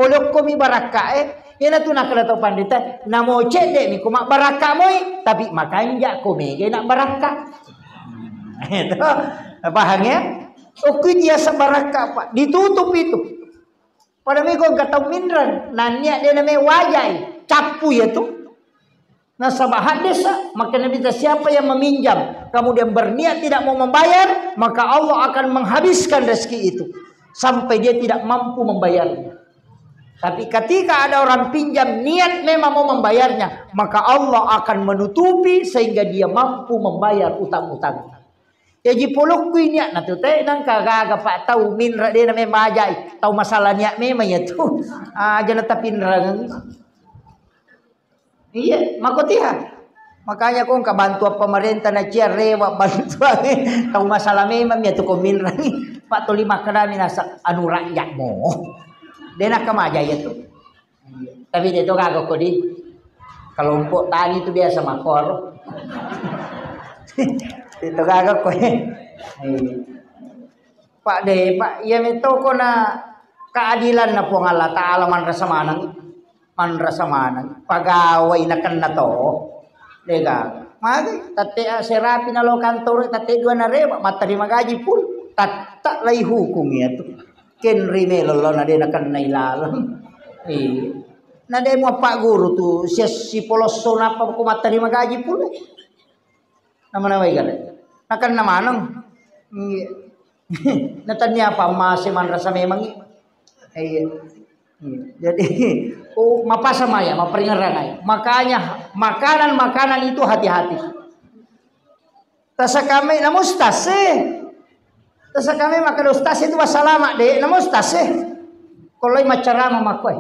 polokkomi barakka, eh. Iyanatu nakkeda tau panrita, namo cedde' mi ko mabbarakka moi, tapi makanja' ko mega na barakka. Itu, paham ya? Okui dia sebarakka, Pak. Ditutup itu. Pada mego engka tau minreng, nania' de' name wajai, cappu ya tu. Nasaba' haddesa, maka Nabi ta, siapa yang meminjam, kemudian berniat tidak mau membayar, maka Allah akan menghabiskan rezeki itu sampai dia tidak mampu membayarnya. Tapi ketika ada orang pinjam niat memang mau membayarnya, maka Allah akan menutupi sehingga dia mampu membayar utang-utang. Jaji polokku ini, na tu te nangka gaga, Pak, tau minreng de' name majai, tau masalah niat memang ya tu. Aja na tapinreng. Iya, makotiha. Makanya ko engka bantuan pemerintah na cia rewa bantuan. Tau masalah memang ya tu ko minreng. Pak, tuli makkedami nasa anu rakyat mo. De' na kamaja ya tu. Tapi de' to gaga ko di kelompok tani tu biasa makor. De' to gaga ko. Iya. Pak de', Pak, iya metto ko na keadilan na Puang Allah Ta'ala manrasa maneng, manrasa maneng. Pagawai nakenna to, de' gaga. Magi, tette' serapi na lo kantoro, tette' dua na rewa, matterima gaji pun. Tatta' lai hukum ya tu. Kenri melo lo na de' nakenna ilaleng. Iya. Na de' muappagguru tu, sia sipolosso nappa ko matterima gaji pun. Nama-namai gare. Nakenna maneng. Iya. Na tania apa mase manrasa memang. Iya. Iya. Jadi, oh, mapasa maya, maperingeran ai. Makanya makanan-makanan itu hati-hati. Tasakame na mustase. Tasakame maka ustaz itu wassalama de', na mustase. Koloi macarama makkoe.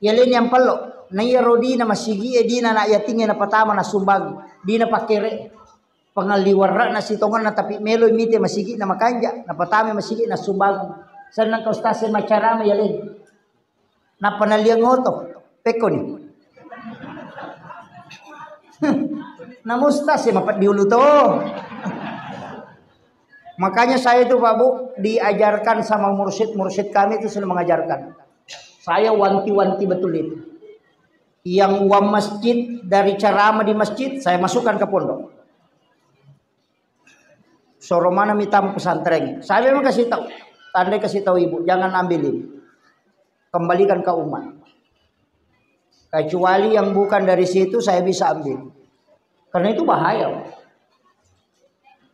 Yaleni ampello. Na iyaro dina masigi e, dina na yatingnge napatama nasumbang. Dina pakkere. Pangalli warra'na sitongenna tapi melo mite masigi na makanja. Napatama masigi nasumbang. Senang ka ustaz e macarama yaleni. Nappa naliang oto. Pekkoni. Na mustase mapeddi ulu to. Makanya saya itu, Pak Bu, diajarkan sama mursyid-mursyid kami itu selalu mengajarkan. Saya wanti-wanti betul itu. Yang uang masjid dari ceramah di masjid, saya masukkan ke pondok. Soro mana mita pesantren. Saya memang kasih tahu. Tandai kasih tahu ibu, jangan ambil ini. Kembalikan ke umat. Kecuali yang bukan dari situ saya bisa ambil. Karena itu bahaya.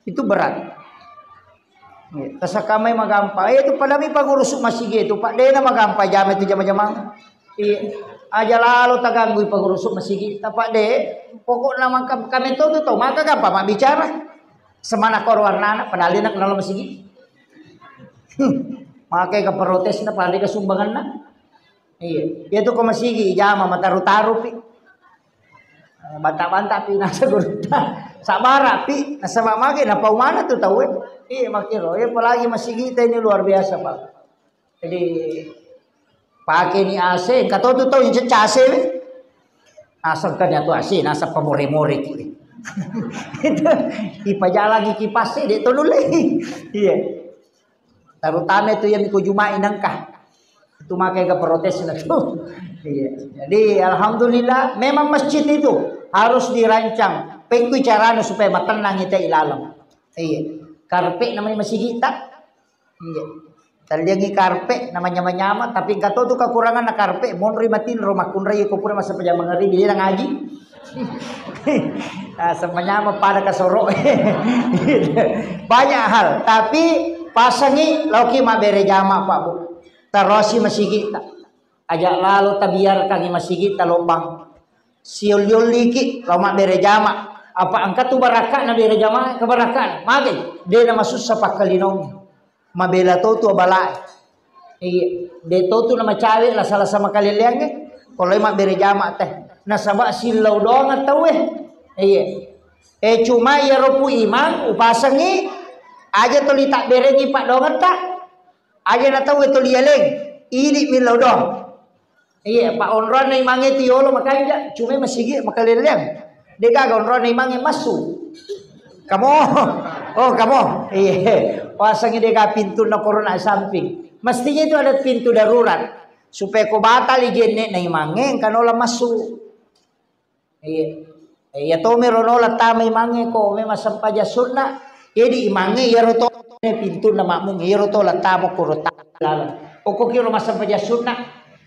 Itu berat. Iya, tasakamai magampa. Eh, itu padami pangurusuk masigi itu, Pak. Dena magampa jama itu jama-jama. Iya. Aja lalo taganggui pangurusuk masigi. Tapak de, pokokna maka kami tuh tuh maka gampang mak bicara. Semana kor warnana padahal dia kenal masigi. Makai ke protes na padahal ke sumbangan na. Iya, iya tu ko masigi jama mataru-taru pi. Banta-banta pi nasa gurutta. Sabara pi, nasaba mage napaumana tu tau e. Iya makiro, iya apalagi masigi ta ini luar biasa, Pak. Jadi pake ni A C, engka to tu tau yang cecca A C we. Aseng kan tu A C, nasa pamore-more ki. Itu ipajalangi kipas e, de to nulle. Iya. Terutama itu yang ko Jumat nengka. Itu makanya ke protes na tu. Iya. Jadi alhamdulillah memang masjid itu harus dirancang. Pekku caranya supaya matenang kita ilalem. Iya. Karpet namanya masjid tak? Iya. Talliangi karpet namanya manyama, tapi engka to tu kekurangan na karpet, monri matinro makkunrai ko pura masa pajama ngeri dia ngaji. Ah, semanyama pada kasoro. Banyak hal, tapi pasangi loki mabbere jama, Pak Bu. Tarosi masigi ta. Aja lalo tabiarkangi masigi ta lobang. Siolli-olliki lao mabbere jama. Apa engka tu barakka na bere jama, kebarakan. Mage, de na masussa pakkalinong. Mabela to tu abalae. Iya, de to tu na macawe lasa-lasa makaleleangnge. Koloi mabbere jama teh. Nasaba sillau doang tauwe. Iya. Eh, cuma iyaro pu imang upasengi aja toli tabberengi paddoangetta. Aja na tauwe toli yaleng. Idi millau doang. Iya, pa onronna imangnge tu yolo makanja, cuma masigi makaleleang. De gaga onronna imangnge massu. Kamo. Oh, kamo. Iya. Pasangi de gaga pintunna korona samping. Mestinya itu ada pintu darurat. Supaya ko batali jenne na imangnge engka nola massu. Iya. Eh, iya tomiro nola tama imangnge ko memang sempajang sunna. Jadi imangnge iyaro to pintunna makmung, iyaro to la tama ko ro tama laleng. Okko kiro massempajang sunna.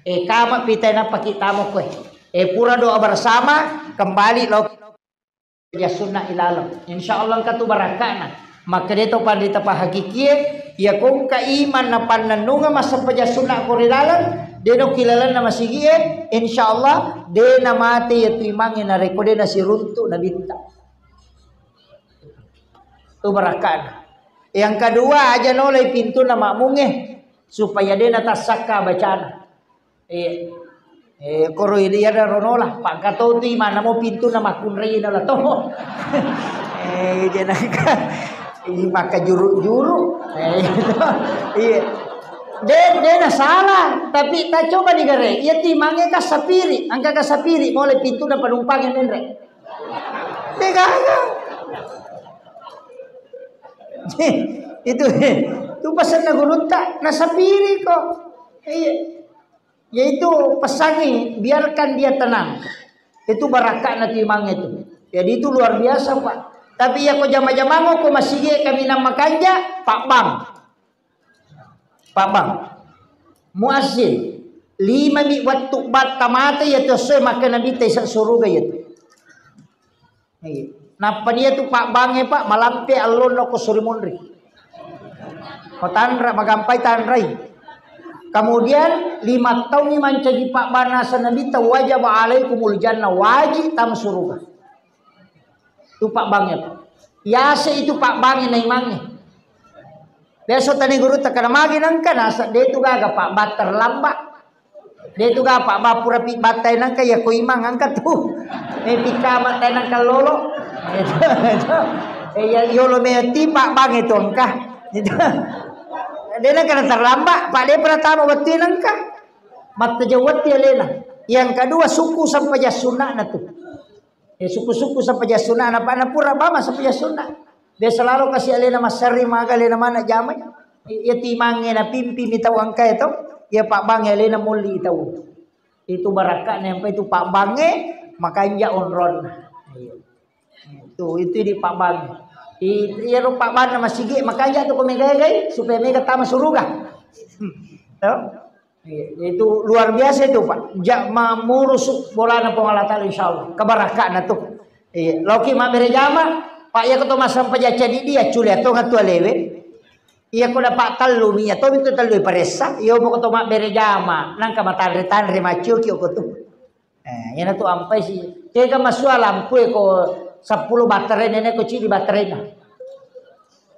Eh, kama pitai nappa ki tama koe. Eh, pura doa bersama, kembali lo sempajang sunna ilaleng. Insya Allah engka tu barakka'na. Makkeda to panrita pahakikie, iya ko engka iman na pannennungeng massempajang sunna ko ri laleng, de no ki lalenna masigie, insya Allah de na mate iya tu imangnge narekko de na siruntu nabitta. Tu barakka'na. Yang kedua, aja nolai pintunna makmungnge supaya de na tassakka bacana. Iya. Eh, koro iyaro nola, pakkato tu imanna mo pintunna makkunrai nola to. Eh, jenaka. Ih, maka juru-juru. Eh, iya. De, de na salah, tapi ta coba ni gare. Iya timangnge ka sapiri, engka ka sapiri, mulai pintunna penumpang yang menre. De gaga. Itu, itu pesanna gurutta, na sapiri ko. Iya. Yaitu pesangi, biarkan dia tenang. Itu barakka'na timangnge itu. Jadi itu luar biasa, Pak. Tapi iya ko jama-jamang ko masigi kaminang makanja, Pak Bang. Pak Bang. Muazzin. Lima mi wattu batta mate iya tu esso makkeda nabitta isa suruga iya tu. Iya. Nappa dia tu Pak Bangnge, Pak, malampe allonna ko suri munri. Ko tanra, magampai tanrai. Kemudian lima taunni mancaji Pak Bang naseng nabitta, wajaba alaikumul jannah, wajib tama suruga. Tu Pak Bangnge, Pak. Yase itu Pak Bangnge naimangnge. Biasa tani guru tekana magi nangka naseng de tu gaga Pak Bang terlambat. De tu ga Pak Bang pura pi battai nangka iya ko imang engka tu. Eh, pika battai nangka lolo. Eh, iya, yolo me ti Pak Bang itu engka. Itu. De nangka na terlambat, Pak, de pernah tama wettu nangka. Matta jawati alena. Yang kedua, suku sempajang sunnana tu. Eh, suku-suku sempajang sunnana, Pak, na pura bama sempajang sunna. Biasa lalo kasi alena massarri maga alena mana jamai. Iya timangnge na pimpi mi tau engka to. Iya Pak Bang alena molli tau. Itu barakka'na yang itu Pak Bangnge makanja onronna. Iya. Itu, itu di Pak Bang. Itu iya ro Pak Bang masigi makanja tu ko mega-gai supaya mega tama suruga. Tuh. Iya, itu luar biasa itu, Pak. Ja, mamurusuk bolana Puang Allah Taala, insya Allah. Kebarakka'na tu. Iya, loki mabbere jama, Pak, iya ko to massempajang cadi dia, culi atau ngatu alewe. Iya ko dapat tellu mi, iya to itu tellu paressa. Iya, pokok to mabbere jama, nangka matanre-tanre maccio ki ko tu. Eh, iya na tu ampai si. Kega masua lampu ko seppulo baterai nene ko cidi baterainya.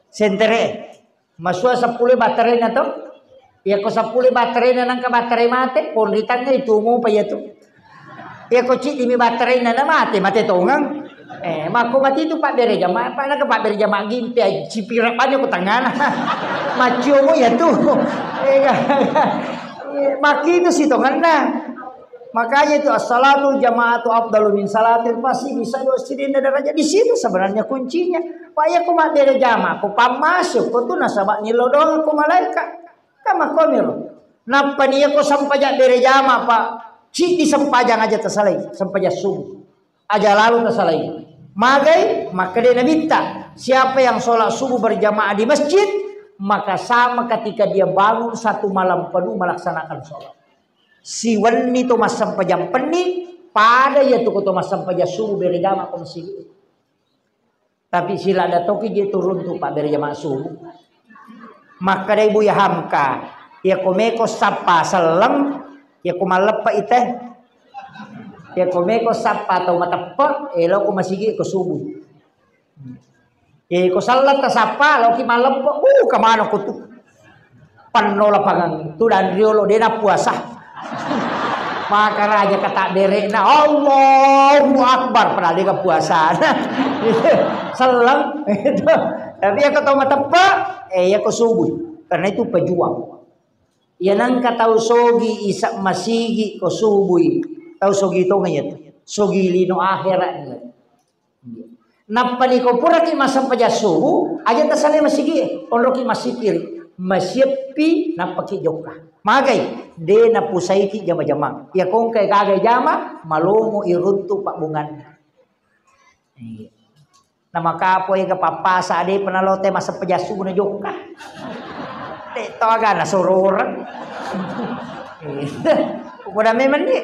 Sentere. Masua seppulo baterena to. Iya ko seppulo baterena nangka baterai mate, ponri tangnga itu mupa iya tu. Iya ko ciddi mi baterena na mate, mate tongeng. Eh, mako mati itu Pak Bere Jama, Pak nangka Pak Bere Jama gimpe, cipira banyak ko tangana. Maciomo iya tu. Eh, ga-, ga-, eh, maki itu si tongenna. Makanya itu as-salatul jama'atu afdalu min salatil, pasti bisa dua sidin derajat. Di situ sebenarnya kuncinya. Pak, iya ko mabbere jama, ko pammasuk, ko tu nasaba nilodong ko malaika. Kan makkomiro. Nappa ni iya ko sempajang bere jama, Pak. Cidi sempajang aja tasalai, sempajang subuh. Aja lalu tasalai. Magai, makkeda Nabitta, siapa yang sholat subuh berjamaah di masjid, maka sama ketika dia bangun satu malam penuh melaksanakan sholat. Siwenni to massempajang penni, pada iya tu ko to massempajang subuh bere jama ko masigi. Tapi silada toki je turun tu Pak bere jama subuh. Makkadai Buya Hamka, iya ko meko sappa selleng, iya ko malleppe ite. Iya ko meko sappa tau mateppe, elo ko masigi ko subuh. Eh, ko sallang tasappa, loki malleppo, uh, kemana ko tu? Penno lapangan tu dan riolo de na puasa. Maka raja kata bere na, Allahu Akbar, padahal de ka puasa. Selleng, itu. Tapi iya ko tau mateppe, eh, iya ko subuh. Karena itu pejuang. Iya nangka tau sogi isa masigi ko subui. Tau sogi tongeng iya tu. Sogi lino akhirat ni. Nappa ni ko puraki massempajang subuh, aja tasalai masigi, onroki massipiri. Masieppi nappaki jokka. Magai, de napusaiki jama-jamang. Iya kongka gaga jama, malomo iruntu pabbunganna. Iya. Namakapoi ga pappasa, de penalo te maseppeja subuh na jokka. De to aga nasororeng. Iya. Udah memang ni.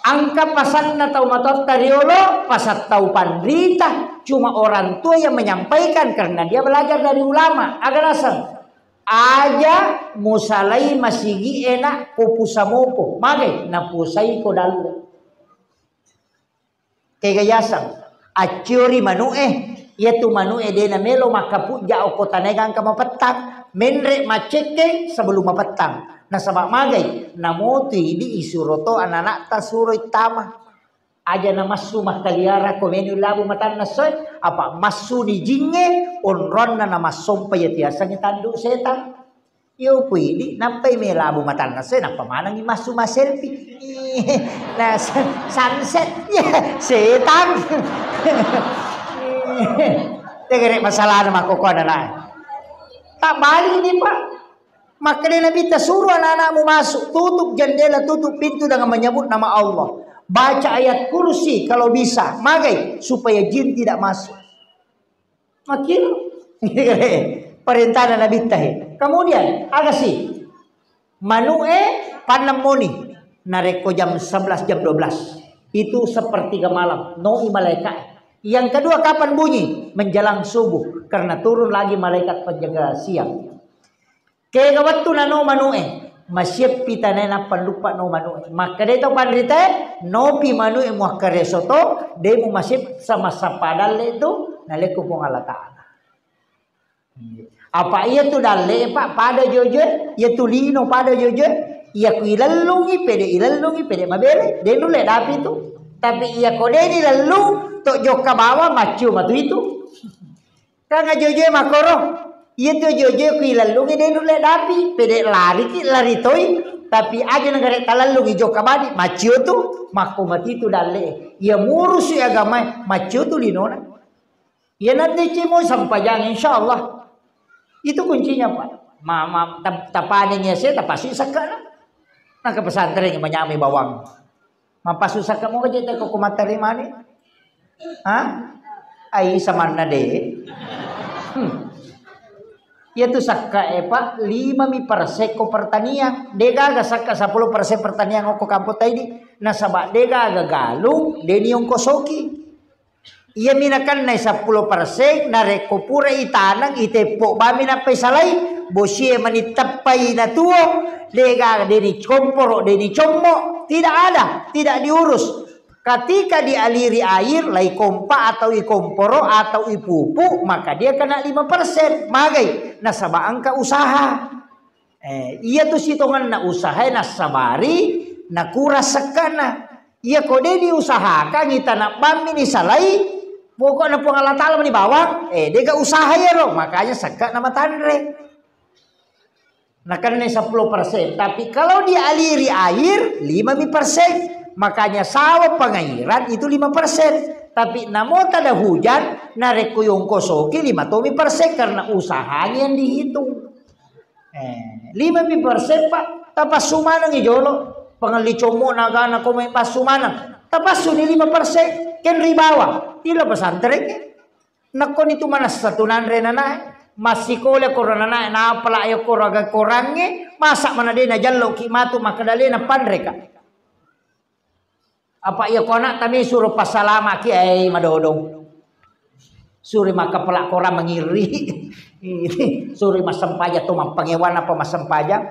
Engka pasanna tau matoatta riolo, pasang tau panrita. Cuma orang tua yang menyampaikan karena dia belajar dari ulama. Aga naseng? Aja musalai masigi ena ko pusa mopo. Magai? Napusai ko dalle. Kega yaseng, acciori manu'e, iyatu manu'e de namelo makkapujja okko tanae gangka mapettang, menre maccekkeng sebelum mapettang. Nasaba magai? Namotui di isuro to anak-anakta suro ittama. Aja namassu makkaliara ko meni labu matanna soe, apa massu ni jingnge, onronna namassompa iyatu yasengnge tandu setang. Iyo, puidi, nappai melabu matanna se, nappa manengi massu masselfie. Nah, sa-, sunset. Ya, setan. Tegere masalahna makkokkoe anak. Tak balik ini, Pak. Makkeda Nabitta, suruh anak-anakmu masuk, tutup jendela, tutup pintu dengan menyebut nama Allah. Baca ayat kursi kalau bisa, magai supaya jin tidak masuk. Makkiro. Perintahna Nabitta he. Kemudian, aga si? Manu'e pannemmoni. Narekko jam sebelas, jam dua belas. Itu sepertiga malam. Noi malaika. Yang kedua, kapan bunyi? Menjelang subuh. Karena turun lagi malaikat penjaga siang. Kega wettu nano manu'e, masieppi tanae nappa luppa no manu'e. Makkeda to panritae, nopi manu'e muakkareso to, de mu masiep sama sappa dalle tu, nalekko Puang Allah Ta'ala. Apa iya tu dalle, Pak, pada jojo, iya tu lino pada jojo, iya ku ilellungi, pede ilellungi, pede mabele, de nulle dapi tu. Tapi iya ko de dilellung, to jokka bawang, macciu matu itu. Kan ajojoe makkoro. Iya tu ajojoe ku ilellungi de nulle dapi, pede lariki lari toi, tapi aja negare talellungi jokka badi, maccio tu, makko mati tu dalle. Iya murusu agamae, maccio tu linona. Iya nanti cimo sampajang, insyaallah. Itu kuncinya, Pak. Ma, ma, tap-, tapaneng ya saya, tapasi sakka. Nah, ke pesantren manyamai bawang. Mappasusakka moga je te ko kumattarimani? Ha? Ai samanna de. Hmm. Iya tu sakka e, Pak, lima mi persen ko pertanian. De gaga sakka sepuluh persen pertanian okko kampung taidi. Nasaba de gaga galung, de niongkosoki. Iyami nakennai seppulo persen, narekko pura itaneng, iteppo bami nappai salai, bosie mani teppai natuo, dega deni komporo, deni commo, tidak ada, tidak diurus. Ketika dialiri air, lai kompa atau ikomporo atau ipupu, maka dia kena lima persen. Magai, nasaba engka usaha. Eh, iya tu sitongenna usahae nassabari, nakurang sekkana. Iya ko de diusahakan, itanabbammi ni salai, pokokna Puang Allah Ta'ala mani bawang, eh, dega usaha iyaro, makanya sekka na matanre. Nakenna sepuluh persen, tapi kalau dialiri air, lima mi persen. Makanya sawah pengairan itu lima persen. Tapi namo tada hujan, narekko yongkosoki lima tomi persen karena usahanya yang dihitung. Eh, lima mi persen, Pak, tapassu manengi jolo. Pengelli commo nagana ko mai passu maneng. Tapassu ni lima persen, ken ri bawah. Tilo pesantren ke. Nakko ni tu manessa tu nanre nanae. Massikola koro nanae, napala ayo koro aga korangnge, masa mana de najallo ki matu makkeda le napanre ka. Apa iya ko anak tami suro passalamaki, ai madodong. Suri makkapala korang mangiri. Suri massempajang to mappangewan apa massempajang.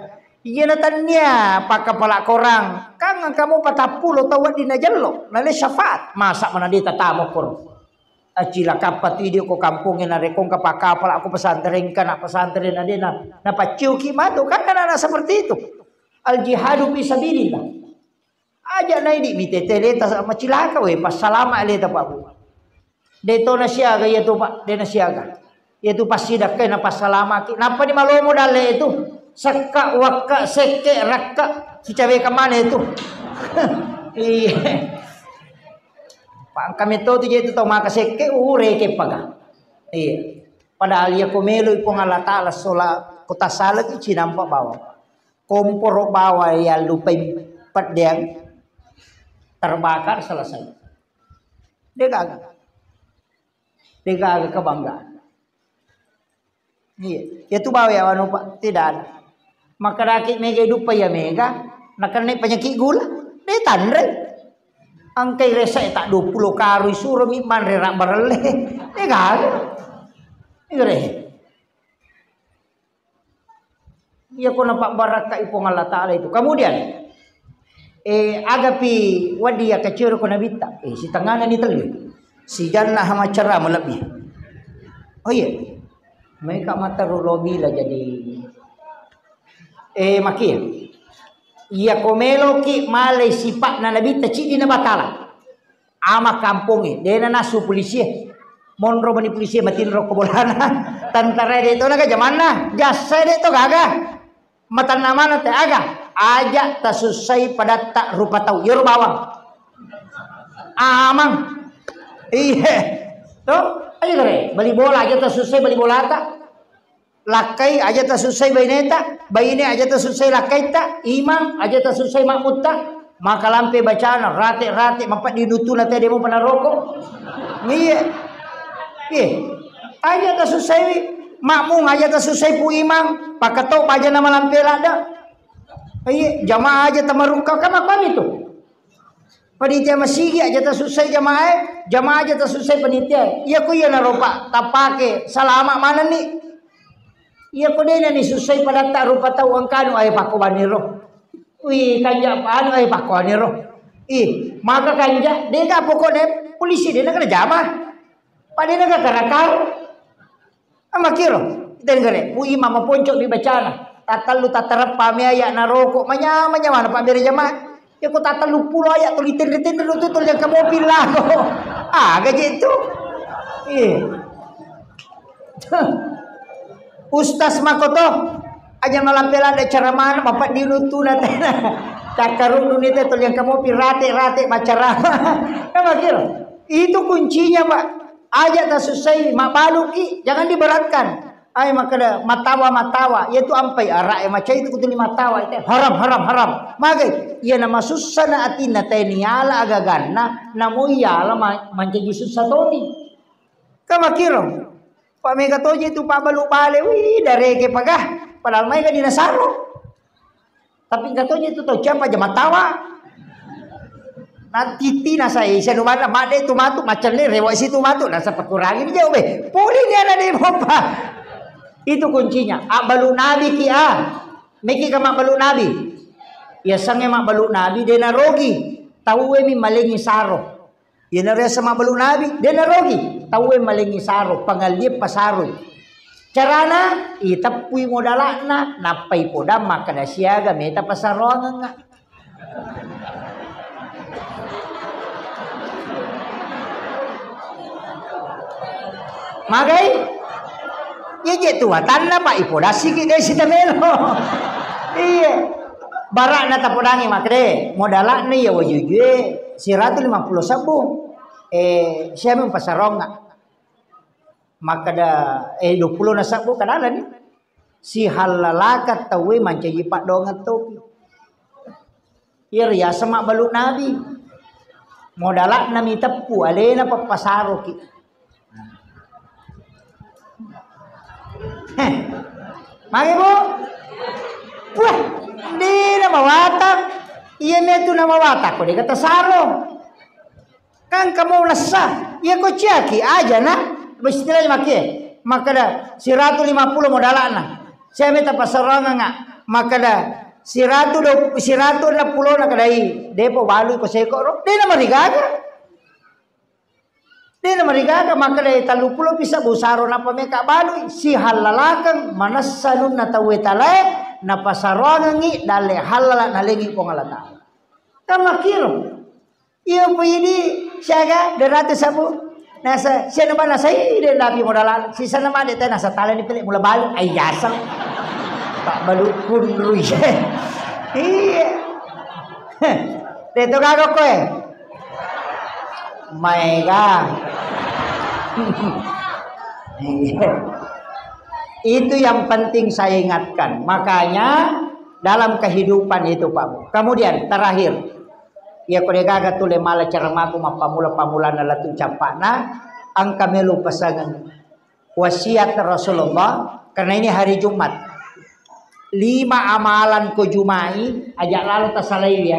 Iya na tania pakkapala korang. Kan engka mo patappulo tau wedding najello. Nale syafaat. Masa mana de tatamo koro. Acilakappa tu idi ko kampongnge narekko engka pakkapala ko pesantren, engka na pesantren na de na, napacciuki matu. Kan anak-anak seperti itu. Al jihadu fi sabilillah. Aja naidi mitete leta sa-, macilaka we, passalama leta, Pak, Bu. De to nasiaga iya tu, Pak, de nasiaga. Iya tu passidakkai na passalamaki. Nappa ni malomo dalle itu. Sekka, wakka, sekke, rakka. Sicawe kemana itu? Iya. Pak, kami to tu je tu tau maka sekke, ureke paga. Iya. Padahal iya ko melo Puang Allah Ta'ala sola Ko tassalaki cinampa bawang. Komporo bawang yallupai peddeang, terbakar, selesai. Degaga. Degaga kebanggaan. Iya, ya tu bawa ya anu, Pak, tidak ada. Makadaki mega duppa ya mega, nakenna penyakit gula, de tanre. Angkai resa tak dua puluh karung, suro mi manre rak barelle. Degaga. Igere. Iya ko napabbarakkai Puang Allah Ta'ala itu. Kemudian, eh, agapi wadi ya kecil ko nabitta. Eh, sitengana ni tellu. Sijanna hamacara malebbi. Oh iya. Mereka mata rolo bila jadi, eh, makia. Iya ko meloki malai sipa'na nabitta cidi na batala. Ama kampongnge, de na nasu polisi e. Monro mani polisi e, matinro ko bolana. Tentara de to naga jamanna, jasa de to gaga. Matanna mana te aga? Aja tasussai padatta rupa tau. Yero bawang. Amang. Iya. To, aja kare. Bali bola aja tasussai bali bolata. Lakkai aja tasussai baineta, baine aja tasussai lakkaitta, imang aja tasussai makmutta, maka lampe bacana, rate-rate, mapeddi nutuna tede mo panaroko. Iya. Iya. Aja tasussai makmung, aja tasussai pu imang, pakato aja nama lampe ladda. Iya, jamaah aja tamarukka, kan apa itu? Panitia masigi aja tasussai jamaah e, jamaah aja tasussai panitia e. Iya ko iya naropa tapake salama manenni. Iya ko dena ni sussai padatta rupa tau engkanu ae pakko baniro. Wih, kanja anu ae pakko baniro. Ih, maka kanja dega pokoknya polisi dena kena jama. Padena gak karakar. Amakiro, tenggere, pu imang maponco di bacana. Tatallu tatareppa mi aya naroko, manyama-nyamana pabbere jamaah. Ya ko tatallu pulo aya tuli tendre-tendre tu tuli engka mopi lako. Aga je tu. Iya. Ustaz makoto, aja malampe lada ceramah, mapeddi nutuna tena. Cakkarunnu ni te tuli engka mopi rate-rate maceramah. Amakiro. Itu kuncinya, Pak. Aja tasussai, mabbaluki, jangan diberatkan. Ai makkeda matawa-matawa, iyatu ampai ara'e macai tu kutuli matawa, ite haram, haram, haram. Magai, iyana masussana atinna tae niala agaganna, namo iyala ma-, mancaji sussa toni. Ka makkiro, pa mega toje tu pabbalu bale, wih, dareke pagah, padahal maega dinasaro. Tapi engka toje tu tau ciapa aja matawa. Nanti tina sai sianu bana madde tu matu macelle rewa situ matu nasa pakurangi ni jauh be. Puli ni ana de mopa. Itu kuncinya. Abbalu nabi ki a. Meki ka mabbalu nabi. Ya sange mabbalu nabi de narogi. Tauwe mi malengi saro. Iyanaro yaseng mabbalu nabi, de narogi. Tauwe malengi saro, pangallie pasaroi. Carana, iteppui modala'na, nappai podang makkeda siaga meta pasaroangengnga. Magai? Iya je tu watanna, Pak, ipodassiki de sitamelo. Iya. Bara'na tapodangi makkeda, modala'na iya wajujue siratu lima puluh sebbu. Eh, siapa pasaronga? Makkeda, eh, dua puluh na sebbu kadalani. Sihallalakang tauwe mancaji paddoangeng topi. Iya riaseng mabbalu nabi. Modala'na miteppu, alena pappasaroki. Heh. Magi, Bu? Wah, dena mawatang. Iya metu na mawatang, ko deka tasaro. Kan kamu lessa, iya ko ciaki aja na, istilah maki. Makkeda siratu lima puluh modala'na. Saya minta pasarangan nggak? Makkeda siratu do, siratu enam puluh na kedai. Depo balu ko seko ro. Dena marigaga. Dena marigaga makkeda tallu puluh bisa busaro napa meka balu. Sihallalakang manessa nunna tauwe talae. Napasarangangi dalle halala nalengi Puang Allah Ta'ala. Kan makkiro. Iya, pu idi siaga dua ratus sabu. Nasa, siapa nasa, ih, de nabi modala'na. Sisana made te nasa talani pele mula balu. Ai jaseng. Pak balu kunrui. Iya. De to gaga koe. Maega. Iya. Itu yang penting saya ingatkan. Makanya dalam kehidupan itu, Pak Bu. Kemudian terakhir, ya, ko degaga tule mala ceramaku mappamula-pamulana latu cappana, engka melu pasangan wasiat Rasulullah, karena ini hari Jumat. Lima amalan ko Jumai, aja lalo tasalai ya.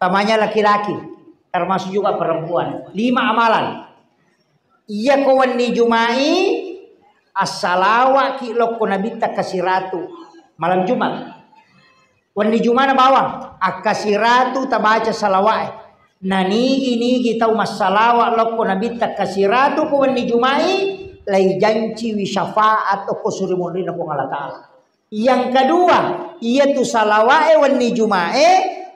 Tamanya laki-laki, termasuk juga perempuan. Lima amalan. Iya ko wenni Jumai, assalawaki lokko Nabitta kasiratu. Malam Jumat. Wenni Jumana bawang, akkasiratu tabaca salawae. Nanigi-nigi tau massalawa lokko Nabitta kasiratu ko wenni Jumai, laijanciwi syafaat okko suri munrinna Puang Allah Ta'ala. Yang kedua, iyatu salawae wenni Jumae,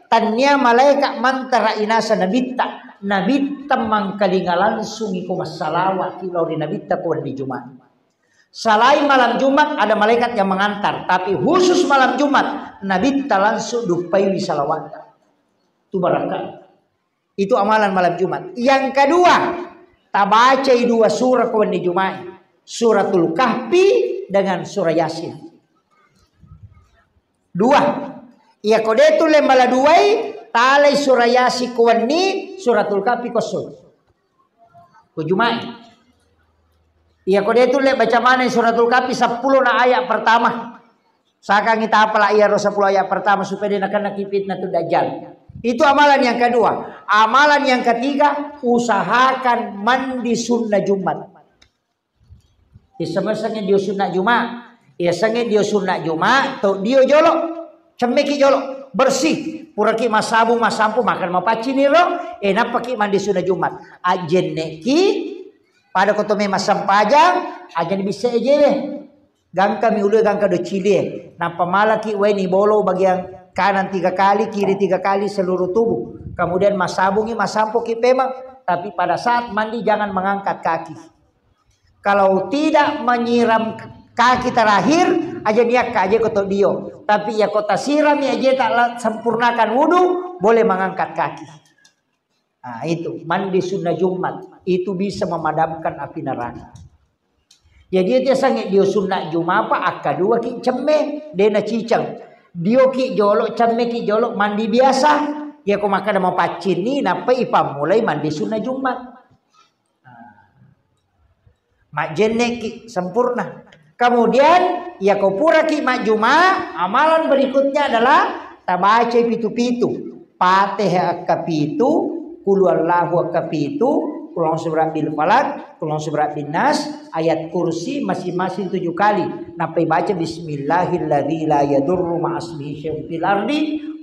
tannia malaeka mantara inasa Nabitta. Nabitta mangkalinga langsung iko massalawa ki lao ri Nabitta ko wenni Jumae. Selain malam Jumat ada malaikat yang mengantar, tapi khusus malam Jumat Nabitta langsung duppaiwi salawatta. Itu barakah. Itu amalan malam Jumat. Yang kedua, tabacai dua surah ko wenni Jumae. Suratul Kahfi dengan surah Yasin. Dua. Iya ko de tulle mala duai, talai surah Yasin ko wenni, suratul Kahfi ko sore. Ko Jumae. Iya ko de tulle baca maneng suratul Kahfi seppulo na ayat pertama. Sakangi tapala iyaro seppulo ayat pertama supaya de nakennaki fitnah tu dajjal. Itu amalan yang kedua. Amalan yang ketiga, usahakan mandi sunnah Jumat. Isemessengnge dio sunnah Juma. Iyasengnge dio sunnah Juma, to dio jolo. Cemmeki jolo, bersih. Puraki massabung, massampo, makan mapaccini ro, e nappaki mandi sunnah Jumat. Ajjenneki, pada ko to memang sempajang, aja ni bisa ejewe. Gangkami ulue, gangka docilie. Nappa malaki wae ni bolo bagian kanan tiga kali, kiri tiga kali seluruh tubuh. Kemudian massabungi, massampoki pemang. Tapi pada saat mandi jangan mengangkat kaki. Kalau tidak menyiram kaki terakhir, aja niakka aja ko to dio. Tapi ya ko tasirami aja tak la-, sempurnakan wudu, boleh mengangkat kaki. Nah, itu mandi sunnah Jumat itu bisa memadamkan api neraka. Jadi itu sange dio sunnah Juma apa akka dua ki cemme, dena ciceng. Dio ki jolo, cemme ki jolo, mandi biasa. Ya ko makkada mapaccinni, nappa ipammulai mandi sunnah Jumat. Nah. Majjenneki sempurna. Kemudian, ya ko puraki majjuma, amalan berikutnya adalah tabacai pitu-pitu. Fatihah akka pitu, Qul huwallahu akka pitu, Qul a'udzu birabbil falaq, Qul a'udzu birabbin nas, ayat kursi masing-masing tujuh kali. Nappai baca bismillahilladzi la yadurru ma'asmihi syai'un fil ardi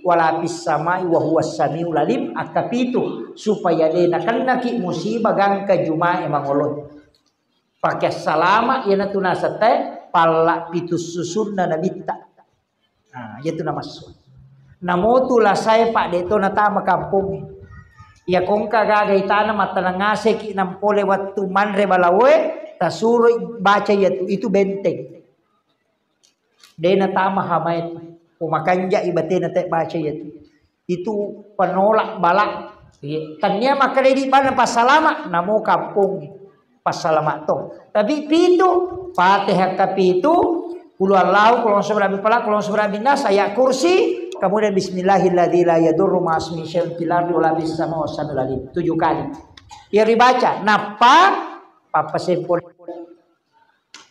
wala fis samai wa huwas samiul alim akka pitu, supaya de nakennaki musibah gangka Jumae mangolo. Pake salama iyanatu naseng te palla pitu susunna nabitta. Nah, iyatu namassu. Namotu lasae, Pak, de to natama kampongnge. Iya kongka gaga itana mattaneng ngaseki nampole wettu manre balawoe, tasuroi baca iyatu, itu benteng. De natama hamae tu. Umakanjai batena te baca iyatu. Itu penolak bala. Iya. Tania makkeda idi bana passalama, namo kampung passalama to. Tapi pitu, Fatihah ka pitu, Qul huwallahu, Qul a'udzu birabbil falaq, Qul a'udzu birabbin nas, ayat kursi, kemudian bismillahilladzi la yadurru ma'asmihi syai'un fil ardi wala fis samai wa huwas samiul alim. Tujuh kali. Iya ribaca, nappa pappasempo.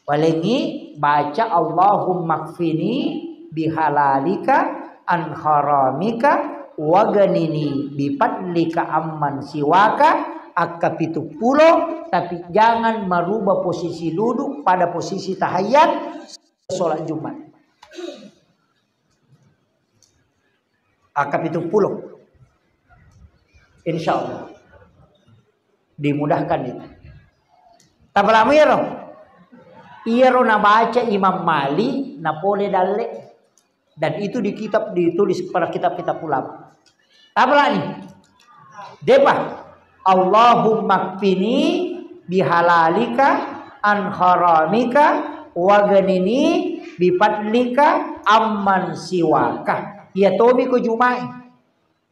Walengngi baca, "Allahumma kfini bihalalika an haramika, waganini bifadlika amman siwaka," akka pitu pulo, tapi jangan merubah posisi duduk pada posisi tahiyat sholat Jumat. Akka pitu pulo. Insya Allah. Dimudahkan itu. Tapalamu iyaro? Iyaro nabaca Imam Malik, napole dalle. Dan itu di kitab, ditulis pada kitab-kitab ulama. Tapalani. Depa. Allahumma kfini bihalalika an haramika, waganini bifadlika amman siwaka. Iya tomi ko Jumai.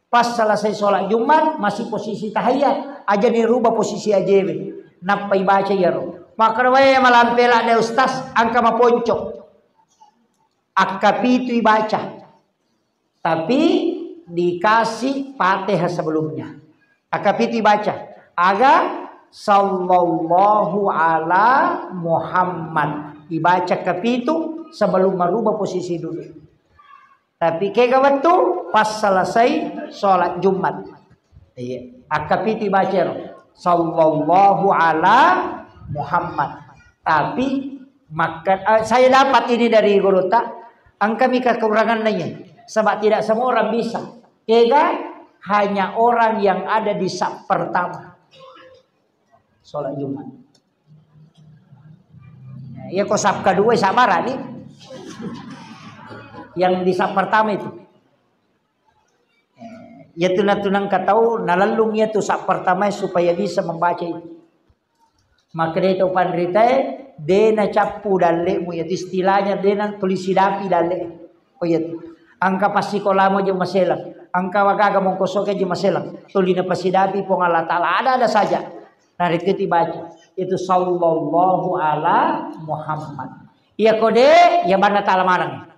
Pas selesai sholat Jumat, masih posisi tahiyat. Aja ni rubah posisi ajewe. Nappai baca iyaro. Makkeda wae malampela de Ustaz, engka maponcok. Akkapitu ibaca. Tapi dikasih Fatihah sebelumnya. Akkapitu ibaca. Aga sallallahu ala Muhammad. Ibaca kapitu sebelum merubah posisi duduk. Tapi kega wettu pas selesai sholat Jumat. Iya, akkapitu baca ro. Sallallahu ala Muhammad. Tapi maka, eh, saya dapat ini dari guru ta, engkami kekurangan nanya. Sebab tidak semua orang bisa. Kega hanya orang yang ada di saf pertama. Sholat Jumat. Iya, ko saf kedua, sabar ni. Yang di saf pertama itu. Iya tu natunang katau, nalellung iya tu saf pertama supaya bisa membaca itu. Maka dia tu panritae, dena cappu dallemu, iya tu istilahnya dena tuli sidapi dalle. Oh iya tu. Engka passikolamu je maselang, engka wagaga mongkosoke je maselang, tuli napasidapi Puang Allah Ta'ala, ada-ada saja. Narekko dibaca, itu sallallahu ala Muhammad. Iya kode, ya banna ta'ala maneng.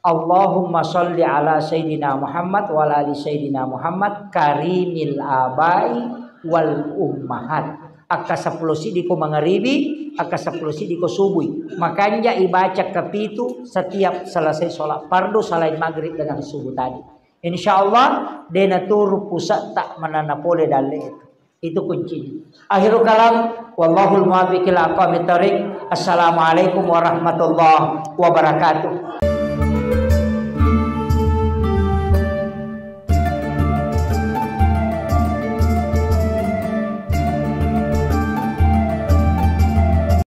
Allahumma sholli ala Sayyidina Muhammad wa ala ali Sayyidina Muhammad karimil abai wal ummahat. Akka seppulo siddi ko mangaribi, akka seppulo siddi ko subui. Makanja ibaca kapitu setiap selesai sholat fardu selain maghrib dengan subuh tadi. Insya Allah, dena turu pusetta manana pole dalle itu. Itu kuncinya. Akhirul kalam, wallahul muwaffiq ila aqwamit thariq. Assalamualaikum warahmatullahi wabarakatuh.